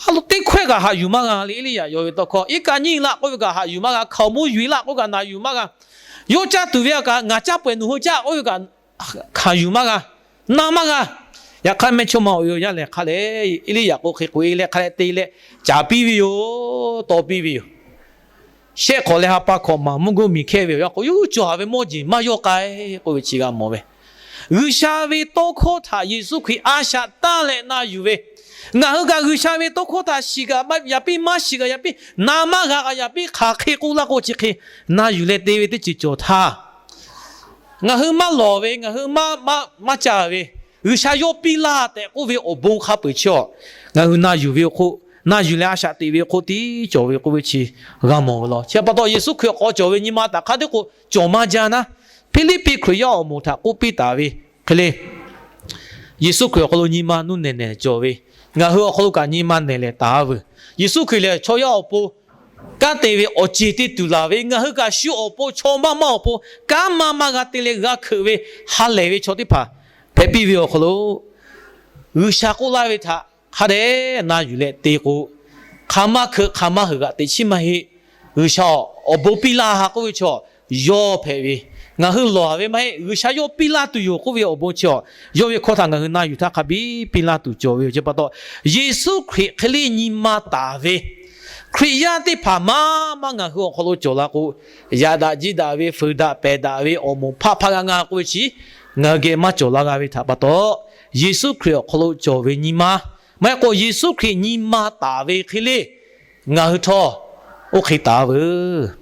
a lo teˇ hkawehˇ kaꞈ haꞈ yuˬ maˇ g'a le. Eˇliˇyaꞈ yawˇ ve tawˇ hkawˇ iˉ kaˆ nyiˇ laˇ k'oˆ ve kaꞈ haꞈ yuˬ maˇ g'a, hkaoˍmonˇ yuˬ e laˇ k'oˆ kaꞈ na yuˬ maˇ g'a, yawˇ caˇ tuˬ ve a kaꞈ ngaˬ caˇ pawehˬ nawˬ hui caˇ k'oˆ ve kaꞈ hkanˍ yuˬ maˇ g'a, na maˇ g'a. Yaꞈ hk'aˇ mehˇchawˇma awˬ e awˬ yanˇ lehˬ hk'a leh, Eˇliˇyaꞈ k'o hk'e k'oꞈ e leh hk'a leh te leh caˍ piˇ ve yoˬ, taw piˇ ve yoˬ. Shehˆ hk'awꞈ leh ha pa hkawꞈ maˬ mvuhˇ goˇ miˬ hkehˇ ve awˬ yanˇ k'o, yawˇ cawˬ ve mawˇ jeˬ maˇ yawˇ k'ai k'oˆ ve chi g'a mawˬ ve. G'uiˬsha ve tawˇ hkawˇ htaꞈ Yeˍsuˆ Hkriꞈ a shaꞈ tanˇ leh na yuˬ ve, ngaˬ hui kaꞈ G'uiˬsha ve tawˇ hkawˇ htaꞈ shiˍ kaꞈ yaꞈ piˇ, maˇ shiˍ kaꞈ yaꞈ piˇ, na maˇ g'a kaꞈ yaꞈ piˇ, hk'aˬ hk'e k'oˆ laˇ k'o chi hk'e na yuˬ leh te ve teˇ ceuˬ cawˬ htaˇ, ngaˬ hui maˇ lawˬ ve, ngaˬ hui maˇ caˇ ve, G'uiˬsha yawˇ piˇ laˇ tehꞈ k'oˆ ve awˬ bon hk'a peu-eˬ chi awˬ, ngaˬ hui na yuˬ ve awˬ hk'oˆ, na yuˬ leh a shaꞈ teꞈ ve awˬ hk'oˆ tiˉ cawˬ ve k'oˆ ve chi g'a mawˬ ve law. Chi pa taw Yeˍsuˆ Hkriꞈ awˬ hk'aw cawˬ ve nyi ma taꞈ hk'a teˇ k'o cawˬ maˇ jaˇ naˉ, Hpiˇliˇpiˆ Hkriꞈ yaˇ awˬ moˍ htaꞈ k'oˆ piˇ taˍ ve hk'e le, Yeˍsuˆ Hkriꞈ awˬ hk'aw lo nyi ma nuˇ nehˬ nehˬ cawˬ ve, ngaˬ hui awˬ hk'aw lo kaꞈ nyi ma nehˬ lehˬ taˍ veuˬ. Yeˍsuˆ Hkriꞈ lehˬ chaw yaˇ awˬ pon kanˉ te ve awˬ ceˬ te tuˬ laˬ ve, ngaˬ hui kaꞈ shu awˬ pon chaw maˇ maˇ awˬ pon kanˉ maˇ maˇ g'a te leh g'a hkeuꞈ ve ha lehˬ ve chaw teˇ hpaˍ hpehꞈ piˇ ve awˬ hk'aw lo, G'uiˬsha k'oˆ laˇ ve htaꞈ hk'a dehꞈ na yuˬ leh te k'o, hk'aˬ maˇ hkeuꞈ hk'aˬ maˇ heuˬ g'aꞈ teꞈ chiˉ maˇ heˆ. G'uiˬsha awˬ bon piˇ laˇ ha k'oˆ ve chaw yawˇ hpehꞈ ve, ngaˬ hui lawˬ ve maˇ heˆ. G'uiˬsha yawˇ piˇ laˇ tuˬ yoˬ k'oˆ ve awˬ bon chi awˬ, yawˇ ve hkawˇ htaꞈ ngaˬ hui na yuˬ htaˇ hk'a biˇ piˇ laˇ tuˬ cawˬ ve yoˬ. Chi pa taw Yeˍsuˆ Hkriꞈ hk'e le nyi ma taˍ ve Hkriꞈ yaˇ teˇ hpaˍ maˇ maˇ ngaˬ hui awˬ hk'aw lo cawˬ la k'o, yaꞈ daꞈ jiˇ daꞈ ve, fuiˍ daꞈ pehˬ daꞈ ve awˬ moˍ hpaˆ hpaˆ g'a ngaˇ k'oˆ ve chi ngaˬ hui geh maˇ cawˬ la g'a ve htaꞈ pa taw, Yeˍsuˆ Hkriꞈ awˬ hk'aw lo cawˬ ve nyi ma, maˇ heˆ k'o Yeˍsuˆ Hkriꞈ nyi ma taˍ ve hk'e le ngaˬ hui htawˇ oˇ hk'e taˍ veuˬ.